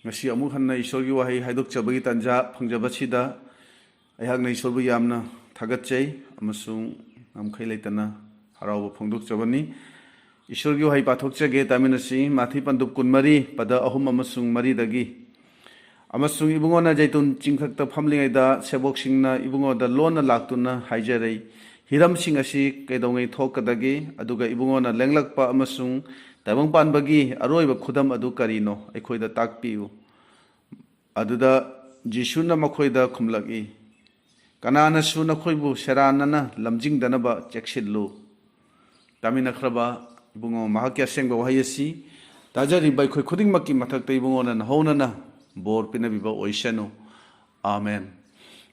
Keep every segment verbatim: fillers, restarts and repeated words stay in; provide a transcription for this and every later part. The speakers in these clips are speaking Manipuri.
ꯉꯁꯤ ꯑꯃꯨꯛ ꯍꯟꯅ ꯏꯁꯣꯔꯒꯤ ꯋꯥꯍꯩ ꯍꯥꯏꯗꯣꯛꯆꯕꯒꯤ ꯇꯥꯟꯖꯥ ꯐꯪꯖꯕꯁꯤꯗ ꯑꯩꯍꯥꯛꯅ ꯏꯁꯣꯔꯕꯨ ꯌꯥꯝꯅ ꯊꯥꯒꯠꯆꯩ ꯑꯃꯁꯨꯡ ꯉꯝꯈꯩ ꯂꯩꯇꯅ ꯍꯔꯥꯎꯕ ꯐꯣꯡꯗꯣꯛꯆꯕꯅꯤ꯫ ꯏꯁꯣꯔꯒꯤ ꯋꯥꯍꯩ ꯄꯥꯊꯣꯛꯆꯒꯦ, ꯇꯥꯃꯤꯟꯅꯁꯤ꯫ ꯃꯥꯊꯤ ꯄꯟꯗꯨꯞ ꯀꯨꯟꯃꯔꯤ, ꯄꯗ ꯑꯍꯨꯝ ꯑꯃꯁꯨꯡ ꯃꯔꯤꯗꯒꯤ꯫ "ꯑꯃꯁꯨꯡ ꯏꯕꯨꯡꯉꯣꯅ ꯖꯩꯇꯨꯟ ꯆꯤꯡꯊꯛꯇ ꯐꯝꯂꯤꯉꯩꯗ ꯁꯦꯕꯣꯛꯁꯤꯡꯅ ꯏꯕꯨꯡꯉꯣꯗ ꯂꯣꯟꯅ ꯂꯥꯛꯇꯨꯅ ꯍꯥꯏꯖꯔꯩ, 'ꯍꯤꯔꯝꯁꯤꯡ ꯑꯁꯤ ꯀꯩꯗꯧꯉꯩ ꯊꯣꯛꯀꯗꯒꯦ? ꯑꯗꯨꯒ ꯏꯕꯨꯡꯉꯣꯅ ꯂꯦꯡꯂꯛꯄ ꯑꯃꯁꯨꯡ ꯇꯥꯏꯕꯪ ꯄꯥꯟꯕꯒꯤ ꯑꯔꯣꯏꯕ ꯈꯨꯗꯝ ꯑꯗꯨ ꯀꯔꯤꯅꯣ? ꯑꯩꯈꯣꯏꯗ ꯇꯥꯛꯄꯤꯌꯨ.'" ꯑꯗꯨꯗ ꯖꯤꯁꯨꯅ ꯃꯈꯣꯏꯗ ꯈꯨꯝꯂꯛꯏ, "ꯀꯅꯥꯅꯁꯨ ꯅꯈꯣꯏꯕꯨ ꯁꯦꯔꯥꯟꯅꯅ ꯂꯝꯖꯤꯡꯗꯅꯕ ꯆꯦꯛꯁꯤꯜꯂꯨ꯫" ꯇꯥꯃꯤꯟꯅꯈ꯭ꯔꯕ ꯏꯕꯨꯡꯉꯣ, ꯃꯍꯥꯛꯀꯤ ꯑꯁꯦꯡꯕ ꯋꯥꯍꯩ ꯑꯁꯤ ꯇꯥꯖꯔꯤꯕ ꯑꯩꯈꯣꯏ ꯈꯨꯗꯤꯡꯃꯛꯀꯤ ꯃꯊꯛꯇ ꯏꯕꯨꯡꯉꯣꯅ ꯅꯍꯧꯅꯅ ꯕꯣꯔ ꯄꯤꯅꯕꯤꯕ ꯑꯣꯏꯁꯅꯨ꯫ ꯑꯥꯃꯦꯟ꯫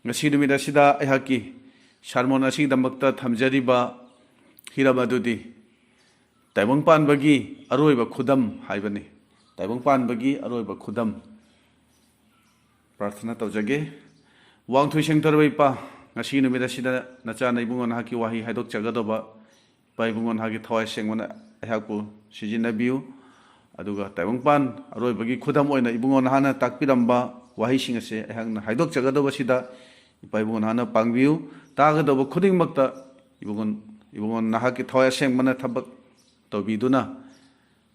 ꯉꯁꯤ ꯅꯨꯃꯤꯠ ꯑꯁꯤꯗ ꯑꯩꯍꯥꯛꯀꯤ ꯁꯥꯔꯃꯣꯟ ꯑꯁꯤꯒꯤꯗꯃꯛꯇ ꯊꯝꯖꯔꯤꯕ ꯍꯤꯔꯝ ꯑꯗꯨꯗꯤ ꯇꯥꯏꯕꯪ ꯄꯥꯟꯕꯒꯤ ꯑꯔꯣꯏꯕ ꯈꯨꯗꯝ ꯍꯥꯏꯕꯅꯤ꯫ ꯇꯥꯏꯕꯪ ꯄꯥꯟꯕꯒꯤ ꯑꯔꯣꯏꯕ ꯈꯨꯗꯝ꯫ ꯄ꯭ꯔꯥꯔꯊꯅꯥ ꯇꯧꯖꯒꯦ꯫ ꯋꯥꯡꯊꯣꯏ ꯁꯦꯡꯊꯔꯕ ꯏꯄꯥ, ꯉꯁꯤ ꯅꯨꯃꯤꯠ ꯑꯁꯤꯗ ꯅꯆꯥꯅ ꯏꯕꯨꯡꯉꯣ ꯅꯍꯥꯛꯀꯤ ꯋꯥꯍꯩ ꯍꯥꯏꯗꯣꯛꯆꯒꯗꯧꯕ ꯏꯄꯥ ꯏꯕꯨꯡꯉꯣ ꯅꯍꯥꯛꯀꯤ ꯊꯋꯥꯏ ꯑꯁꯦꯡꯕꯅ ꯑꯩꯍꯥꯛꯄꯨ ꯁꯤꯖꯤꯟꯅꯕꯤꯌꯨ꯫ ꯑꯗꯨꯒ ꯇꯥꯏꯕꯪꯄꯥꯟ ꯑꯔꯣꯏꯕꯒꯤ ꯈꯨꯗꯝ ꯑꯣꯏꯅ ꯏꯕꯨꯡꯉꯣ ꯅꯍꯥꯛꯅ ꯇꯥꯛꯄꯤꯔꯝꯕ ꯋꯥꯍꯩꯁꯤꯡ ꯑꯁꯦ ꯑꯩꯍꯥꯛꯅ ꯍꯥꯏꯗꯣꯛꯆꯒꯗꯧꯕꯁꯤꯗ ꯏꯄꯥ ꯏꯕꯨꯡꯉꯣ ꯅꯍꯥꯛꯅ ꯄꯥꯡꯕꯤꯌꯨ꯫ ꯇꯥꯒꯗꯧꯕ ꯈꯨꯗꯤꯡꯃꯛꯇ ꯏꯕꯨꯡꯉꯣ, ꯏꯕꯨꯡꯉꯣ ꯅꯍꯥꯛꯀꯤ ꯊꯋꯥꯏ ꯑꯁꯦꯡꯕꯅ ꯊꯕꯛ ꯇꯧꯕꯤꯗꯨꯅ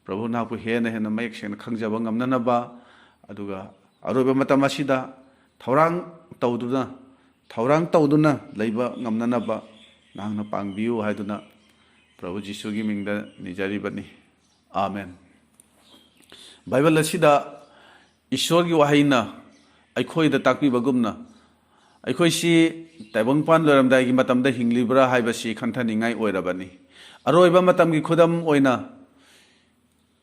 ꯄ꯭ꯔꯚꯨ ꯅꯍꯥꯛꯄꯨ ꯍꯦꯟꯅ ꯍꯦꯟꯅ ꯃꯌꯦꯛ ꯁꯦꯡꯅ ꯈꯪꯖꯕ ꯉꯝꯅꯅꯕ, ꯑꯗꯨꯒ ꯑꯔꯣꯏꯕ ꯃꯇꯝ ꯑꯁꯤꯗ ꯊꯧꯔꯥꯡ ꯇꯧꯗꯨꯅ, ꯊꯧꯔꯥꯡ ꯇꯧꯗꯨꯅ ꯂꯩꯕ ꯉꯝꯅꯅꯕ ꯅꯍꯥꯛꯅ ꯄꯥꯡꯕꯤꯌꯨ ꯍꯥꯏꯗꯨꯅ ꯄ꯭ꯔꯚꯨ ꯖꯤꯁꯨꯒꯤ ꯃꯤꯡꯗ ꯅꯤꯖꯔꯤꯕꯅꯤ꯫ ꯑꯥꯃꯦꯟ꯫ ꯕꯥꯏꯕꯜ ꯑꯁꯤꯗ ꯏꯁꯣꯔꯒꯤ ꯋꯥꯍꯩꯅ ꯑꯩꯈꯣꯏꯗ ꯇꯥꯛꯄꯤꯕꯒꯨꯝꯅ, ꯑꯩꯈꯣꯏꯁꯤ ꯇꯥꯏꯕꯪꯄꯥꯟ ꯂꯣꯏꯔꯝꯗꯥꯏꯒꯤ ꯃꯇꯝꯗ ꯍꯤꯡꯂꯤꯕ꯭ꯔꯥ ꯍꯥꯏꯕꯁꯤ ꯈꯟꯊꯅꯤꯡꯉꯥꯏ ꯑꯣꯏꯔꯕꯅꯤ꯫ ꯑꯔꯣꯏꯕ ꯃꯇꯝꯒꯤ ꯈꯨꯗꯝ ꯑꯣꯏꯅ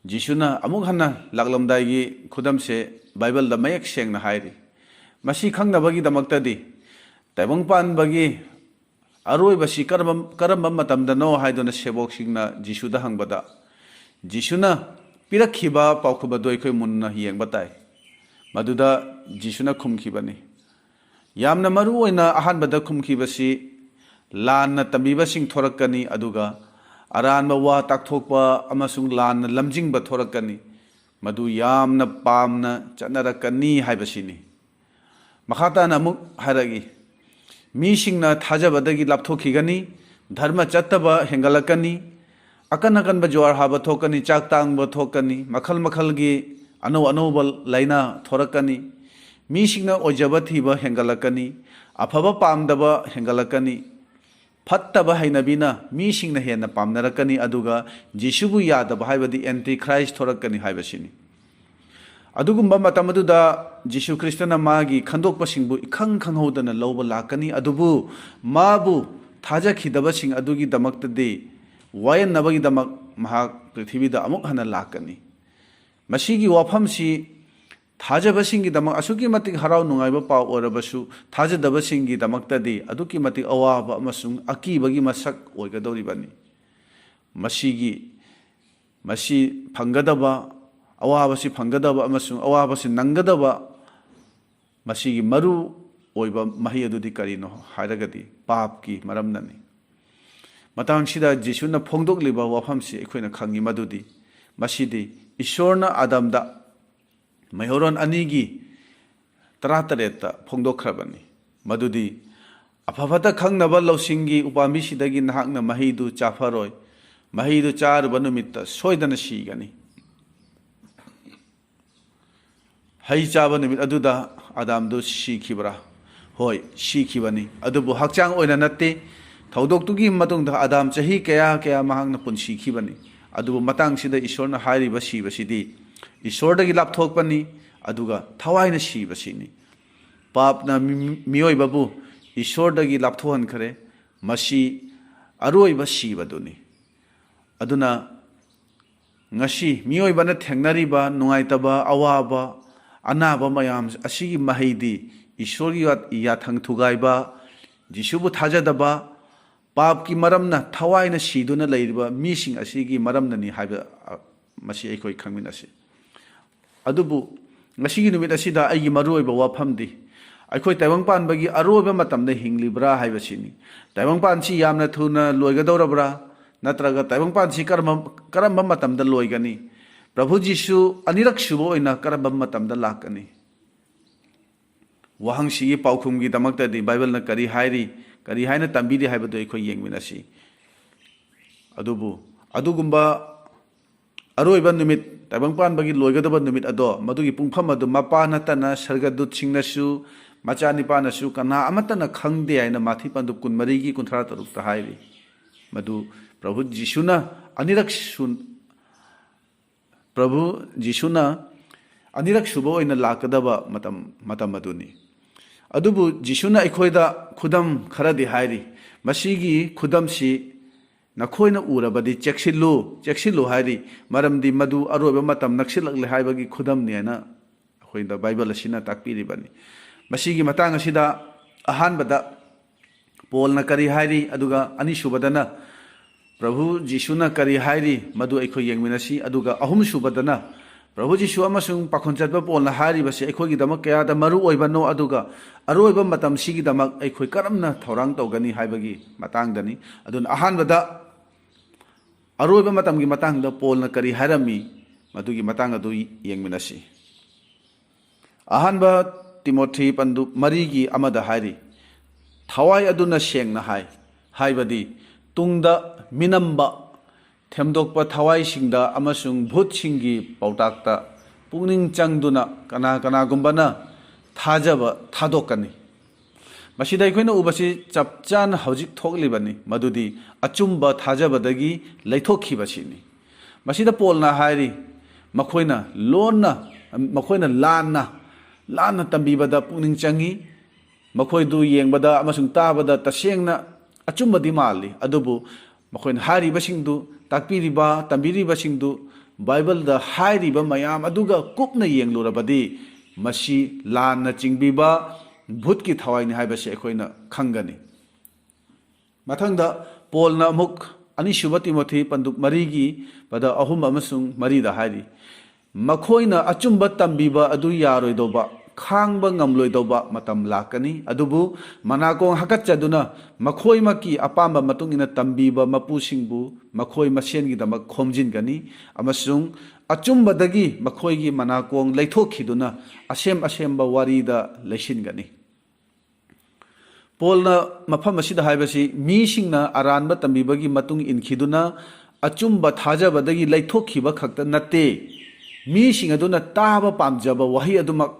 ꯖꯤꯁꯨꯅ ꯑꯃꯨꯛ ꯍꯟꯅ ꯂꯥꯛꯂꯝꯗꯥꯏꯒꯤ ꯈꯨꯗꯝꯁꯦ ꯕꯥꯏꯕꯜꯗ ꯃꯌꯦꯛ ꯁꯦꯡꯅ ꯍꯥꯏꯔꯤ꯫ ꯃꯁꯤ ꯈꯪꯅꯕꯒꯤꯗꯃꯛꯇꯗꯤ ꯇꯥꯏꯕꯪ ꯄꯥꯟꯕꯒꯤ ꯑꯔꯣꯏꯕꯁꯤ ꯀꯔꯝꯕ, ꯀꯔꯝꯕ ꯃꯇꯝꯗꯅꯣ ꯍꯥꯏꯗꯨꯅ ꯁꯦꯕꯣꯛꯁꯤꯡꯅ ꯖꯤꯁꯨꯗ ꯍꯪꯕꯗ, ꯖꯤꯁꯨꯅ ꯄꯤꯔꯛꯈꯤꯕ ꯄꯥꯎꯈꯨꯝ ꯑꯗꯨ ꯑꯩꯈꯣꯏ ꯃꯨꯟꯅ ꯌꯦꯡꯕ ꯇꯥꯏ꯫ ꯃꯗꯨꯗ ꯖꯤꯁꯨꯅ ꯈꯨꯝꯈꯤꯕꯅꯤ꯫ ꯌꯥꯝꯅ ꯃꯔꯨ ꯑꯣꯏꯅ ꯑꯍꯥꯟꯕꯗ ꯈꯨꯝꯈꯤꯕꯁꯤ, "ꯂꯥꯟꯅ ꯇꯝꯕꯤꯕꯁꯤꯡ ꯊꯣꯔꯛꯀꯅꯤ, ꯑꯗꯨꯒ ꯑꯔꯥꯟꯕ ꯋꯥ ꯇꯥꯛꯊꯣꯛꯄ ꯑꯃꯁꯨꯡ ꯂꯥꯟꯅ ꯂꯝꯖꯤꯡꯕ ꯊꯣꯔꯛꯀꯅꯤ꯫ ꯃꯗꯨ ꯌꯥꯝꯅ ꯄꯥꯝꯅ ꯆꯠꯅꯔꯛꯀꯅꯤ ꯍꯥꯏꯕꯁꯤꯅꯤ꯫ ꯃꯈꯥ ꯇꯥꯅ ꯑꯃꯨꯛ ꯍꯥꯏꯔꯛꯏ, ꯃꯤꯁꯤꯡꯅ ꯊꯥꯖꯕꯗꯒꯤ ꯂꯥꯞꯊꯣꯛꯈꯤꯒꯅꯤ, ꯙꯔꯃ ꯆꯠꯇꯕ ꯍꯦꯟꯒꯠꯂꯛꯀꯅꯤ, ꯑꯀꯟ ꯑꯀꯟꯕ ꯖꯨꯋꯥꯔ ꯍꯥꯕ ꯊꯣꯛꯀꯅꯤ, ꯆꯥꯛ ꯇꯥꯡꯕ ꯊꯣꯛꯀꯅꯤ, ꯃꯈꯜ ꯃꯈꯜꯒꯤ ꯑꯅꯧ ꯑꯅꯧꯕ ꯂꯥꯏꯅꯥ ꯊꯣꯔꯛꯀꯅꯤ, ꯃꯤꯁꯤꯡꯅ ꯑꯣꯏꯖꯕ ꯊꯤꯕ ꯍꯦꯟꯒꯠꯂꯛꯀꯅꯤ, ꯑꯐꯕ ꯄꯥꯝꯗꯕ ꯍꯦꯟꯒꯠꯂꯛꯀꯅꯤ, ꯐꯠꯇꯕ ꯍꯩꯅꯕꯤꯅ ꯃꯤꯁꯤꯡꯅ ꯍꯦꯟꯅ ꯄꯥꯝꯅꯔꯛꯀꯅꯤ, ꯑꯗꯨꯒ ꯖꯤꯁꯨꯕꯨ ꯌꯥꯗꯕ ꯍꯥꯏꯕꯗꯤ ꯑꯦꯟꯇꯤ ꯈ꯭ꯔꯥꯏꯁ ꯊꯣꯔꯛꯀꯅꯤ ꯍꯥꯏꯕꯁꯤꯅꯤ꯫ ꯑꯗꯨꯒꯨꯝꯕ ꯃꯇꯝ ꯑꯗꯨꯗ ꯖꯤꯁꯨ ꯈ꯭ꯔꯤꯁꯇꯅ ꯃꯥꯒꯤ ꯈꯟꯗꯣꯛꯄꯁꯤꯡꯕꯨ ꯏꯈꯪ ꯈꯪꯍꯧꯗꯅ ꯂꯧꯕ ꯂꯥꯛꯀꯅꯤ, ꯑꯗꯨꯕꯨ ꯃꯥꯕꯨ ꯊꯥꯖꯈꯤꯗꯕꯁꯤꯡ ꯑꯗꯨꯒꯤꯗꯃꯛꯇꯗꯤ ꯋꯥꯌꯦꯟꯅꯕꯒꯤꯗꯃꯛ ꯃꯍꯥꯛ ꯄ꯭ꯔꯤꯊꯤꯕꯤꯗ ꯑꯃꯨꯛ ꯍꯟꯅ ꯂꯥꯛꯀꯅꯤ꯫ ꯃꯁꯤꯒꯤ ꯋꯥꯐꯝꯁꯤ ꯊꯥꯖꯕꯁꯤꯡꯒꯤꯗꯃꯛ ꯑꯁꯨꯛꯀꯤ ꯃꯇꯤꯛ ꯍꯔꯥꯎ ꯅꯨꯡꯉꯥꯏꯕ ꯄꯥꯎ ꯑꯣꯏꯔꯕꯁꯨ, ꯊꯥꯖꯗꯕꯁꯤꯡꯒꯤꯗꯃꯛꯇꯗꯤ ꯑꯗꯨꯛꯀꯤ ꯃꯇꯤꯛ ꯑꯋꯥꯕ ꯑꯃꯁꯨꯡ ꯑꯀꯤꯕꯒꯤ ꯃꯁꯛ ꯑꯣꯏꯒꯗꯧꯔꯤꯕꯅꯤ꯫ ꯃꯁꯤꯒꯤ, ꯃꯁꯤ ꯐꯪꯒꯗꯕ, ꯑꯋꯥꯕꯁꯤ ꯐꯪꯒꯗꯕ ꯑꯃꯁꯨꯡ ꯑꯋꯥꯕꯁꯤ ꯅꯪꯒꯗꯕ, ꯃꯁꯤꯒꯤ ꯃꯔꯨ ꯑꯣꯏꯕ ꯃꯍꯩ ꯑꯗꯨꯗꯤ ꯀꯔꯤꯅꯣ ꯍꯥꯏꯔꯒꯗꯤ ꯄꯥꯞꯀꯤ ꯃꯔꯝꯅꯅꯤ꯫ ꯃꯇꯥꯡꯁꯤꯗ ꯖꯤꯁꯨꯅ ꯐꯣꯡꯗꯣꯛꯂꯤꯕ ꯋꯥꯐꯝꯁꯤ ꯑꯩꯈꯣꯏꯅ ꯈꯪꯉꯤ, ꯃꯗꯨꯗꯤ ꯃꯁꯤꯗꯤ ꯏꯁꯣꯔꯅ ꯑꯥꯗꯝꯗ ꯃꯩꯍꯧꯔꯣꯟ ꯑꯅꯤꯒꯤ ꯇꯔꯥꯇꯔꯦꯠꯇ ꯐꯣꯡꯗꯣꯛꯈ꯭ꯔꯕꯅꯤ, ꯃꯗꯨꯗꯤ ꯑꯐ ꯐꯠꯇ ꯈꯪꯅꯕ ꯂꯧꯁꯤꯡꯒꯤ ꯎꯄꯥꯝꯕꯤꯁꯤꯗꯒꯤ ꯅꯍꯥꯛꯅ ꯃꯍꯩꯗꯨ ꯆꯥꯐꯔꯣꯏ, ꯃꯍꯩꯗꯨ ꯆꯥꯔꯨꯕ ꯅꯨꯃꯤꯠꯇ ꯁꯣꯏꯗꯅ ꯁꯤꯒꯅꯤ꯫ ꯍꯩ ꯆꯥꯕ ꯅꯨꯃꯤꯠ ꯑꯗꯨꯗ ꯑꯥꯗꯥꯝꯗꯨ ꯁꯤꯈꯤꯕ꯭ꯔꯥ? ꯍꯣꯏ, ꯁꯤꯈꯤꯕꯅꯤ, ꯑꯗꯨꯕꯨ ꯍꯛꯆꯥꯡ ꯑꯣꯏꯅ ꯅꯠꯇꯦ꯫ ꯊꯧꯗꯣꯛꯇꯨꯒꯤ ꯃꯇꯨꯡꯗ ꯑꯥꯗꯥꯝ ꯆꯍꯤ ꯀꯌꯥ ꯀꯌꯥ ꯃꯍꯥꯛꯅ ꯄꯨꯟꯁꯤꯈꯤꯕꯅꯤ꯫ ꯑꯗꯨꯕꯨ ꯃꯇꯥꯡꯁꯤꯗ ꯏꯁꯣꯔꯅ ꯍꯥꯏꯔꯤꯕ ꯁꯤꯕꯁꯤꯗꯤ ꯏꯁꯣꯔꯗꯒꯤ ꯂꯥꯞꯊꯣꯛꯄꯅꯤ, ꯑꯗꯨꯒ ꯊꯋꯥꯏꯅ ꯁꯤꯕꯁꯤꯅꯤ꯫ ꯄꯥꯞꯅ ꯃꯤ-, ꯃꯤꯑꯣꯏꯕꯕꯨ ꯏꯁꯣꯔꯗꯒꯤ ꯂꯥꯞꯊꯣꯛꯍꯟꯈ꯭ꯔꯦ꯫ ꯃꯁꯤ ꯑꯔꯣꯏꯕ ꯁꯤꯕꯗꯨꯅꯤ꯫ ꯑꯗꯨꯅ ꯉꯁꯤ ꯃꯤꯑꯣꯏꯕꯅ ꯊꯦꯡꯅꯔꯤꯕ ꯅꯨꯡꯉꯥꯏꯇꯕ, ꯑꯋꯥꯕ, ꯑꯅꯥꯕ ꯃꯌꯥꯝ ꯑꯁꯤꯒꯤ ꯃꯍꯩꯗꯤ ꯏꯁꯣꯔꯒꯤ ꯌꯥ-, ꯌꯥꯊꯪ ꯊꯨꯒꯥꯏꯕ, ꯖꯤꯁꯨꯕꯨ ꯊꯥꯖꯗꯕ, ꯄꯥꯞꯀꯤ ꯃꯔꯝꯅ ꯊꯋꯥꯏꯅ ꯁꯤꯗꯨꯅ ꯂꯩꯔꯤꯕ ꯃꯤꯁꯤꯡ ꯑꯁꯤꯒꯤ ꯃꯔꯝꯅꯅꯤ ꯍꯥꯏꯕ, ꯑ, ꯃꯁꯤ ꯑꯩꯈꯣꯏ ꯈꯪꯃꯤꯟꯅꯁꯤ꯫ ꯑꯗꯨꯕꯨ ꯉꯁꯤꯒꯤ ꯅꯨꯃꯤꯠ ꯑꯁꯤꯗ ꯑꯩꯒꯤ ꯃꯔꯨꯑꯣꯏꯕ ꯋꯥꯐꯝꯗꯤ, ꯑꯩꯈꯣꯏ ꯇꯥꯏꯕꯪꯄꯥꯟꯕꯒꯤ ꯑꯔꯣꯏꯕ ꯃꯇꯝꯗ ꯍꯤꯡꯂꯤꯕ꯭ꯔꯥ ꯍꯥꯏꯕꯁꯤꯅꯤ꯫ ꯇꯥꯏꯕꯪꯄꯥꯟꯁꯤ ꯌꯥꯝꯅ ꯊꯨꯅ ꯂꯣꯏꯒꯗꯧꯔꯕ꯭ꯔꯥ? ꯅꯠꯇ꯭ꯔꯒ ꯇꯥꯏꯕꯪꯄꯥꯟꯁꯤ ꯀꯔꯝꯕ, ꯀꯔꯝꯕ ꯃꯇꯝꯗ ꯂꯣꯏꯒꯅꯤ? ꯄ꯭ꯔꯚꯨ ꯖꯤꯁꯨ ꯑꯅꯤꯔꯛ ꯁꯨꯕ ꯑꯣꯏꯅ ꯀꯔꯝꯕ ꯃꯇꯝꯗ ꯂꯥꯛꯀꯅꯤ? ꯋꯥꯍꯪꯁꯤꯒꯤ ꯄꯥꯎꯈꯨꯝꯒꯤꯗꯃꯛꯇꯗꯤ ꯕꯥꯏꯕꯜꯅ ꯀꯔꯤ ꯍꯥꯏꯔꯤ, ꯀꯔꯤ ꯍꯥꯏꯅ ꯇꯝꯕꯤꯔꯤ ꯍꯥꯏꯕꯗꯨ ꯑꯩꯈꯣꯏ ꯌꯦꯡꯃꯤꯟꯅꯁꯤ꯫ ꯑꯗꯨꯕꯨ ꯑꯗꯨꯒꯨꯝꯕ ꯑꯔꯣꯏꯕ ꯅꯨꯃꯤꯠ, ꯇꯥꯏꯕꯪ ꯄꯥꯟꯕꯒꯤ ꯂꯣꯏꯒꯗꯕ ꯅꯨꯃꯤꯠ ꯑꯗꯣ, ꯃꯗꯨꯒꯤ ꯄꯨꯡꯐꯝ ꯑꯗꯨ ꯃꯄꯥ ꯅꯠꯇꯅ ꯁꯔꯒꯗꯨꯠꯁꯤꯡꯅꯁꯨ, ꯃꯆꯥꯅꯤꯄꯥꯅꯁꯨ ꯀꯅꯥ ꯑꯃꯠꯇꯅ ꯈꯪꯗꯦ ꯍꯥꯏꯅ ꯃꯥꯊꯤ ꯄꯟꯗꯨꯞ ꯀꯨꯟꯃꯔꯤꯒꯤ ꯀꯨꯟꯊ꯭ꯔꯥ ꯇꯔꯨꯛꯇ ꯍꯥꯏꯔꯤ꯫ ꯃꯗꯨ ꯄ꯭ꯔꯚꯨ ꯖꯤꯁꯨꯅ ꯑꯅꯤꯔꯛ ꯁꯨ-, ꯄ꯭ꯔꯚꯨ ꯖꯤꯁꯨꯅ ꯑꯅꯤꯔꯛ ꯁꯨꯕ ꯑꯣꯏꯅ ꯂꯥꯛꯀꯗꯕ ꯃꯇꯝ, ꯃꯇꯝ ꯑꯗꯨꯅꯤ꯫ ꯑꯗꯨꯕꯨ ꯖꯤꯁꯨꯅ ꯑꯩꯈꯣꯏꯗ ꯈꯨꯗꯝ ꯈꯔꯗꯤ ꯍꯥꯏꯔꯤ꯫ ꯃꯁꯤꯒꯤ ꯈꯨꯗꯝꯁꯤ ꯅꯈꯣꯏꯅ ꯎꯔꯕꯗꯤ ꯆꯦꯛꯁꯤꯜꯂꯨ, ꯆꯦꯛꯁꯤꯜꯂꯨ ꯍꯥꯏꯔꯤ, ꯃꯔꯝꯗꯤ ꯃꯗꯨ ꯑꯔꯣꯏꯕ ꯃꯇꯝ ꯅꯛꯁꯤꯜꯂꯛꯂꯦ ꯍꯥꯏꯕꯒꯤ ꯈꯨꯗꯝꯅꯤ ꯍꯥꯏꯅ ꯑꯩꯈꯣꯏꯗ ꯕꯥꯏꯕꯜ ꯑꯁꯤꯅ ꯇꯥꯛꯄꯤꯔꯤꯕꯅꯤ꯫ ꯃꯁꯤꯒꯤ ꯃꯇꯥꯡ ꯑꯁꯤꯗ ꯑꯍꯥꯟꯕꯗ ꯄꯣꯜꯅ ꯀꯔꯤ ꯍꯥꯏꯔꯤ, ꯑꯗꯨꯒ ꯑꯅꯤꯁꯨꯕꯗꯅ ꯄ꯭ꯔꯚꯨ ꯖꯤꯁꯨꯅ ꯀꯔꯤ ꯍꯥꯏꯔꯤ, ꯃꯗꯨ ꯑꯩꯈꯣꯏ ꯌꯦꯡꯃꯤꯟꯅꯁꯤ꯫ ꯑꯗꯨꯒ ꯑꯍꯨꯝꯁꯨꯕꯗꯅ ꯄ꯭ꯔꯚꯨ ꯖꯤꯁꯨ ꯑꯃꯁꯨꯡ ꯄꯥꯈꯣꯟ ꯆꯠꯄ ꯄꯣꯜꯅ ꯍꯥꯏꯔꯤꯕꯁꯤ ꯑꯩꯈꯣꯏꯒꯤꯗꯃꯛ ꯀꯌꯥꯗ ꯃꯔꯨ ꯑꯣꯏꯕꯅꯣ, ꯑꯗꯨꯒ ꯑꯔꯣꯏꯕ ꯃꯇꯝꯁꯤꯒꯤꯗꯃꯛ ꯑꯩꯈꯣꯏ ꯀꯔꯝꯅ ꯊꯧꯔꯥꯡ ꯇꯧꯒꯅꯤ ꯍꯥꯏꯕꯒꯤ ꯃꯇꯥꯡꯗꯅꯤ꯫ ꯑꯗꯨꯅ ꯑꯍꯥꯟꯕꯗ ꯑꯔꯣꯏꯕ ꯃꯇꯝꯒꯤ ꯃꯇꯥꯡꯗ ꯄꯣꯜꯅ ꯀꯔꯤ ꯍꯥꯏꯔꯝꯃꯤ, ꯃꯗꯨꯒꯤ ꯃꯇꯥꯡ ꯑꯗꯨ ꯌꯦꯡꯃꯤꯟꯅꯁꯤ꯫ ꯑꯍꯥꯟꯕ ꯇꯤꯃꯣꯊꯤ ꯄꯟꯗꯨꯞ ꯃꯔꯤꯒꯤ ꯑꯃꯗ ꯍꯥꯏꯔꯤ, "ꯊꯋꯥꯏ ꯑꯗꯨꯅ ꯁꯦꯡꯅ ꯍꯥꯏ", ꯍꯥꯏꯕꯗꯤ ꯇꯨꯡꯗ ꯃꯤꯅꯝꯕ, ꯊꯦꯝꯗꯣꯛꯄ ꯊꯋꯥꯏꯁꯤꯡꯗ ꯑꯃꯁꯨꯡ ꯚꯨꯠꯁꯤꯡꯒꯤ ꯄꯥꯎꯇꯥꯛꯇ ꯄꯨꯛꯅꯤꯡ ꯆꯪꯗꯨꯅ ꯀꯅꯥ ꯀꯅꯥꯒꯨꯝꯕꯅ ꯊꯥꯖꯕ ꯊꯥꯗꯣꯛꯀꯅꯤ꯫ ꯃꯁꯤꯗ ꯑꯩꯈꯣꯏꯅ ꯎꯕꯁꯤ ꯆꯞ ꯆꯥꯅ ꯍꯧꯖꯤꯛ ꯊꯣꯛꯂꯤꯕꯅꯤ, ꯃꯗꯨꯗꯤ ꯑꯆꯨꯝꯕ ꯊꯥꯖꯕꯗꯒꯤ ꯂꯩꯊꯣꯛꯈꯤꯕꯁꯤꯅꯤ꯫ ꯃꯁꯤꯗ ꯄꯣꯜꯅ ꯍꯥꯏꯔꯤ, ꯃꯈꯣꯏꯅ ꯂꯣꯟꯅ, ꯃꯈꯣꯏꯅ ꯂꯥꯟꯅ, ꯂꯥꯟꯅ ꯇꯝꯕꯤꯕꯗ ꯄꯨꯛꯅꯤꯡ ꯆꯪꯏ꯫ ꯃꯈꯣꯏꯗꯨ ꯌꯦꯡꯕꯗ ꯑꯃꯁꯨꯡ ꯇꯥꯕꯗ ꯇꯁꯦꯡꯅ ꯑꯆꯨꯝꯕꯗꯤ ꯃꯥꯜꯂꯤ, ꯑꯗꯨꯕꯨ ꯃꯈꯣꯏꯅ ꯍꯥꯏꯔꯤꯕꯁꯤꯡꯗꯨ, ꯇꯥꯛꯄꯤꯔꯤꯕ, ꯇꯝꯕꯤꯔꯤꯕꯁꯤꯡꯗꯨ ꯕꯥꯏꯕꯜꯗ ꯍꯥꯏꯔꯤꯕ ꯃꯌꯥꯝ ꯑꯗꯨꯒ ꯀꯨꯞꯅ ꯌꯦꯡꯂꯨꯔꯕꯗꯤ, ꯃꯁꯤ ꯂꯥꯟꯅ ꯆꯤꯡꯕꯤꯕ ꯚꯨꯠꯀꯤ ꯊꯋꯥꯏꯅꯤ ꯍꯥꯏꯕꯁꯤ ꯑꯩꯈꯣꯏꯅ ꯈꯪꯒꯅꯤ꯫ ꯃꯊꯪꯗ ꯄꯣꯜꯅ ꯑꯃꯨꯛ ꯑꯅꯤꯁꯨꯕ ꯇꯤꯃꯣꯊꯤ ꯄꯟꯗꯨꯞ ꯃꯔꯤꯒꯤ ꯄꯗ ꯑꯍꯨꯝ ꯑꯃꯁꯨꯡ ꯃꯔꯤꯗ ꯍꯥꯏꯔꯤ, "ꯃꯈꯣꯏꯅ ꯑꯆꯨꯝꯕ ꯇꯝꯕꯤꯕ ꯑꯗꯨ ꯌꯥꯔꯣꯏꯗꯧꯕ, ꯈꯥꯡꯕ ꯉꯝꯂꯣꯏꯗꯧꯕ ꯃꯇꯝ ꯂꯥꯛꯀꯅꯤ꯫ ꯑꯗꯨꯕꯨ ꯃꯅꯥꯀꯣꯡ ꯍꯥꯀꯠꯆꯗꯨꯅ ꯃꯈꯣꯏꯃꯛꯀꯤ ꯑꯄꯥꯝꯕ ꯃꯇꯨꯡ ꯏꯟꯅ ꯇꯝꯕꯤꯕ ꯃꯄꯨꯁꯤꯡꯕꯨ ꯃꯈꯣꯏ ꯃꯁꯦꯟꯒꯤꯗꯃꯛ ꯈꯣꯝꯖꯤꯟꯒꯅꯤ, ꯑꯃꯁꯨꯡ ꯑꯆꯨꯝꯕꯗꯒꯤ ꯃꯈꯣꯏꯒꯤ ꯃꯅꯥꯀꯣꯡ ꯂꯩꯊꯣꯛꯈꯤꯗꯨꯅ ꯑꯁꯦꯝ ꯑꯁꯦꯝꯕ ꯋꯥꯔꯤꯗ ꯂꯩꯁꯤꯟꯒꯅꯤ꯫ ꯄꯣꯜꯅ ꯃꯐꯝ ꯑꯁꯤꯗ ꯍꯥꯏꯕꯁꯤ ꯃꯤꯁꯤꯡꯅ ꯑꯔꯥꯟꯕ ꯇꯝꯕꯤꯕꯒꯤ ꯃꯇꯨꯡ ꯏꯟꯈꯤꯗꯨꯅ ꯑꯆꯨꯝꯕ ꯊꯥꯖꯕꯗꯒꯤ ꯂꯩꯊꯣꯛꯈꯤꯕ ꯈꯛꯇ ꯅꯠꯇꯦ, ꯃꯤꯁꯤꯡ ꯑꯗꯨꯅ ꯇꯥꯕ ꯄꯥꯝꯖꯕ ꯋꯥꯍꯩ ꯑꯗꯨꯃꯛ,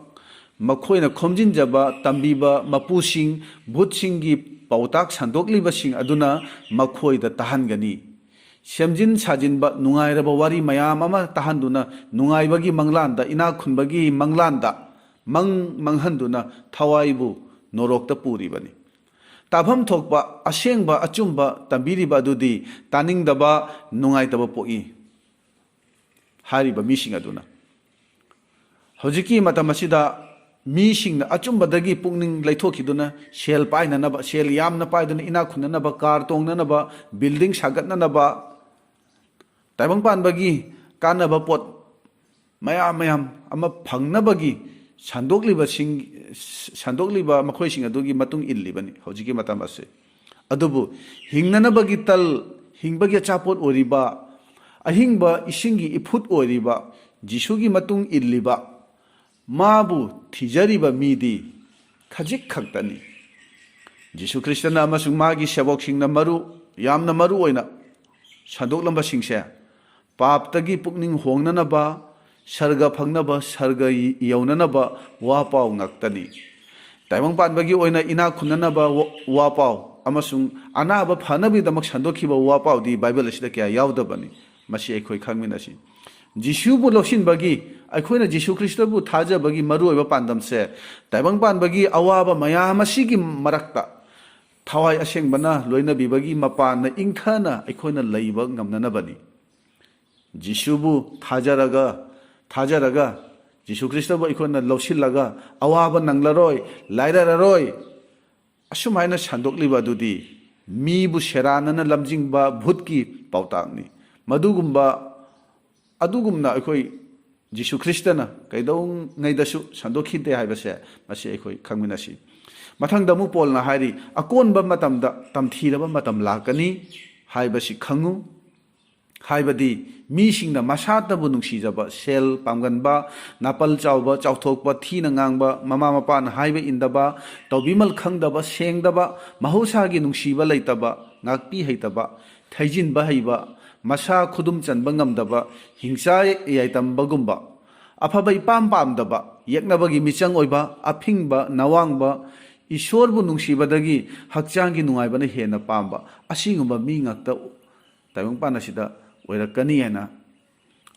ꯃꯈꯣꯏꯅ ꯈꯣꯝꯖꯤꯟꯖꯕ, ꯇꯝꯕꯤꯕ ꯃꯄꯨꯁꯤꯡ, ꯚꯨꯠꯁꯤꯡꯒꯤ ꯄꯥꯎꯇꯥꯛ ꯁꯟꯗꯣꯛꯂꯤꯕꯁꯤꯡ ꯑꯗꯨꯅ ꯃꯈꯣꯏꯗ ꯇꯥꯍꯟꯒꯅꯤ꯫ ꯁꯦꯝꯖꯤꯟ ꯁꯥꯖꯤꯟꯕ ꯅꯨꯡꯉꯥꯏꯔꯕ ꯋꯥꯔꯤ ꯃꯌꯥꯝ ꯑꯃ ꯇꯥꯍꯟꯗꯨꯅ ꯅꯨꯡꯉꯥꯏꯕꯒꯤ ꯃꯪꯂꯥꯟꯗ, ꯏꯅꯥꯛ ꯈꯨꯟꯕꯒꯤ ꯃꯪꯂꯥꯟꯗ ꯃꯪ ꯃꯪꯍꯟꯗꯨꯅ ꯊꯋꯥꯏꯕꯨ ꯅꯣꯔꯣꯛꯇ ꯄꯨꯔꯤꯕꯅꯤ꯫ ꯇꯥꯐꯝ ꯊꯣꯛꯄ ꯑꯁꯦꯡꯕ ꯑꯆꯨꯝꯕ ꯇꯝꯕꯤꯔꯤꯕ ꯑꯗꯨꯗꯤ ꯇꯥꯅꯤꯡꯗꯕ, ꯅꯨꯡꯉꯥꯏꯇꯕ ꯄꯣꯛꯏ꯫ ꯍꯥꯏꯔꯤꯕ ꯃꯤꯁꯤꯡ ꯑꯗꯨꯅ ꯍꯧꯖꯤꯛꯀꯤ ꯃꯇꯝ ꯑꯁꯤꯗ ꯃꯤꯁꯤꯡꯅ ꯑꯆꯨꯝꯕꯗꯒꯤ ꯄꯨꯛꯅꯤꯡ ꯂꯩꯊꯣꯛꯈꯤꯗꯨꯅ ꯁꯦꯜ ꯄꯥꯏꯅꯅꯕ, ꯁꯦꯜ ꯌꯥꯝꯅ ꯄꯥꯏꯗꯨꯅ ꯏꯅꯥꯛ ꯈꯨꯟꯅꯅꯕ, ꯀꯥꯔ ꯇꯣꯡꯅꯅꯕ, ꯕꯤꯜꯗꯤꯡ ꯁꯥꯒꯠꯅꯅꯕ, ꯇꯥꯏꯕꯪ ꯄꯥꯟꯕꯒꯤ ꯀꯥꯟꯅꯕ ꯄꯣꯠ ꯃꯌꯥꯝ ꯃꯌꯥꯝ ꯑꯃ ꯐꯪꯅꯕꯒꯤ ꯁꯟꯗꯣꯛꯂꯤꯕꯁꯤꯡ, ꯁꯟꯗꯣꯛꯂꯤꯕ ꯃꯈꯣꯏꯁꯤꯡ ꯑꯗꯨꯒꯤ ꯃꯇꯨꯡ ꯏꯜꯂꯤꯕꯅꯤ ꯍꯧꯖꯤꯛꯀꯤ ꯃꯇꯝ ꯑꯁꯤ꯫ ꯑꯗꯨꯕꯨ ꯍꯤꯡꯅꯅꯕꯒꯤ ꯇꯜ, ꯍꯤꯡꯕꯒꯤ ꯑꯆꯥꯄꯣꯠ ꯑꯣꯏꯔꯤꯕ, ꯑꯍꯤꯡꯕ ꯏꯁꯤꯡꯒꯤ ꯏꯐꯨꯠ ꯑꯣꯏꯔꯤꯕ ꯖꯤꯁꯨꯒꯤ ꯃꯇꯨꯡ ꯏꯜꯂꯤꯕ, ꯃꯥꯕꯨ ꯊꯤꯖꯔꯤꯕ ꯃꯤꯗꯤ ꯈꯖꯤꯛ ꯈꯛꯇꯅꯤ꯫ ꯖꯤꯁꯨ ꯈ꯭ꯔꯤꯁꯇꯅ ꯑꯃꯁꯨꯡ ꯃꯥꯒꯤ ꯁꯦꯕꯣꯛꯁꯤꯡꯅ ꯃꯔꯨ, ꯌꯥꯝꯅ ꯃꯔꯨ ꯑꯣꯏꯅ ꯁꯟꯗꯣꯛꯂꯝꯕꯁꯤꯡꯁꯦ, ꯄꯥꯞꯇꯒꯤ ꯄꯨꯛꯅꯤꯡ ꯍꯣꯡꯅꯅꯕ, ꯁꯔꯒ ꯐꯪꯅꯕ, ꯁꯔꯒ ꯌꯧꯅꯅꯕ ꯋꯥ ꯄꯥꯎ ꯉꯥꯛꯇꯅꯤ꯫ ꯇꯥꯏꯕꯪ ꯄꯥꯟꯕꯒꯤ ꯑꯣꯏꯅ ꯏꯅꯥꯛ ꯈꯨꯟꯅꯅꯕ ꯋꯥ, ꯋꯥ ꯄꯥꯎ ꯑꯃꯁꯨꯡ ꯑꯅꯥꯕ ꯐꯅꯕꯒꯤꯗꯃꯛ ꯁꯟꯗꯣꯛꯈꯤꯕ ꯋꯥ ꯄꯥꯎꯗꯤ ꯕꯥꯏꯕꯜ ꯑꯁꯤꯗ ꯀꯌꯥ ꯌꯥꯎꯗꯕꯅꯤ꯫ ꯃꯁꯤ ꯑꯩꯈꯣꯏ ꯈꯪꯃꯤꯟꯅꯁꯤ꯫ ꯖꯤꯁꯨꯕꯨ ꯂꯧꯁꯤꯟꯕꯒꯤ, ꯑꯩꯈꯣꯏꯅ ꯖꯤꯁꯨ ꯈ꯭ꯔꯤꯁꯇꯕꯨ ꯊꯥꯖꯕꯒꯤ ꯃꯔꯨꯑꯣꯏꯕ ꯄꯥꯟꯗꯝꯁꯦ, ꯇꯥꯏꯕꯪ ꯄꯥꯟꯕꯒꯤ ꯑꯋꯥꯕ ꯃꯌꯥꯝ ꯑꯁꯤꯒꯤ ꯃꯔꯛꯇ ꯊꯋꯥꯏ ꯑꯁꯦꯡꯕꯅ ꯂꯣꯏꯅꯕꯤꯕꯒꯤ ꯃꯄꯥꯟꯅ ꯏꯪꯊꯅ ꯑꯩꯈꯣꯏꯅ ꯂꯩꯕ ꯉꯝꯅꯅꯕꯅꯤ꯫ ꯖꯤꯁꯨꯕꯨ ꯊꯥꯖꯔꯒ, ꯊꯥꯖꯔꯒ, ꯖꯤꯁꯨ ꯈ꯭ꯔꯤꯁꯇꯕꯨ ꯑꯩꯈꯣꯏꯅ ꯂꯧꯁꯤꯜꯂꯒ ꯑꯋꯥꯕ ꯅꯪꯂꯔꯣꯏ, ꯂꯥꯏꯔꯔꯔꯣꯏ, ꯑꯁꯨꯝꯍꯥꯏꯅ ꯁꯟꯗꯣꯛꯂꯤꯕ ꯑꯗꯨꯗꯤ ꯃꯤꯕꯨ ꯁꯦꯔꯥꯟꯅꯅ ꯂꯝꯖꯤꯡꯕ ꯚꯨꯠꯀꯤ ꯄꯥꯎꯇꯥꯛꯅꯤ꯫ ꯃꯗꯨꯒꯨꯝꯕ, ꯑꯗꯨꯒꯨꯝꯅ ꯑꯩꯈꯣꯏ ꯖꯤꯁꯨ ꯈ꯭ꯔꯤꯁꯇꯅ ꯀꯩꯗꯧꯉꯩꯗꯁꯨ ꯁꯟꯗꯣꯛꯈꯤꯗꯦ ꯍꯥꯏꯕꯁꯦ ꯃꯁꯤ ꯑꯩꯈꯣꯏ ꯈꯪꯃꯤꯟꯅꯁꯤ꯫ ꯃꯊꯪꯗ ꯑꯃꯨꯛ ꯄꯣꯜꯅ ꯍꯥꯏꯔꯤ, "ꯑꯀꯣꯟꯕ ꯃꯇꯝꯗ ꯇꯝꯊꯤꯔꯕ ꯃꯇꯝ ꯂꯥꯛꯀꯅꯤ ꯍꯥꯏꯕꯁꯤ ꯈꯪꯉꯨ"꯫ ꯍꯥꯏꯕꯗꯤ ꯃꯤꯁꯤꯡꯅ ꯃꯁꯥꯇꯕꯨ ꯅꯨꯡꯁꯤꯖꯕ, ꯁꯦꯜ ꯄꯥꯝꯒꯟꯕ, ꯅꯥꯄꯜ ꯆꯥꯎꯕ, ꯆꯥꯎꯊꯣꯛꯄ, ꯊꯤꯅ ꯉꯥꯡꯕ, ꯃꯃꯥ ꯃꯄꯥꯅ ꯍꯥꯏꯕ ꯏꯟꯗꯕ, ꯇꯧꯕꯤꯃꯜ ꯈꯪꯗꯕ, ꯁꯦꯡꯗꯕ, ꯃꯍꯧꯁꯥꯒꯤ ꯅꯨꯡꯁꯤꯕ ꯂꯩꯇꯕ, ꯉꯥꯛꯄꯤ ꯍꯩꯇꯕ, ꯊꯩꯖꯤꯟꯕ ꯍꯩꯕ, ꯃꯁꯥ ꯈꯨꯗꯨꯝ ꯆꯟꯕ ꯉꯝꯗꯕ, ꯍꯤꯡꯆꯥ ꯌꯥꯏꯇꯝꯕꯒꯨꯝꯕ, ꯑꯐꯕ ꯏꯄꯥꯝ ꯄꯥꯝꯗꯕ, ꯌꯦꯛꯅꯕꯒꯤ ꯃꯤꯆꯪ ꯑꯣꯏꯕ, ꯑꯐꯤꯡꯕ, ꯅꯋꯥꯡꯕ, ꯏꯁꯣꯔꯕꯨ ꯅꯨꯡꯁꯤꯕꯗꯒꯤ ꯍꯛꯆꯥꯡꯒꯤ ꯅꯨꯡꯉꯥꯏꯕꯅ ꯍꯦꯟꯅ ꯄꯥꯝꯕ, ꯑꯁꯤꯒꯨꯝꯕ ꯃꯤ ꯉꯥꯛꯇ ꯇꯥꯏꯕꯪꯄꯥꯟ ꯑꯁꯤꯗ ꯑꯣꯏꯔꯛꯀꯅꯤ ꯍꯥꯏꯅ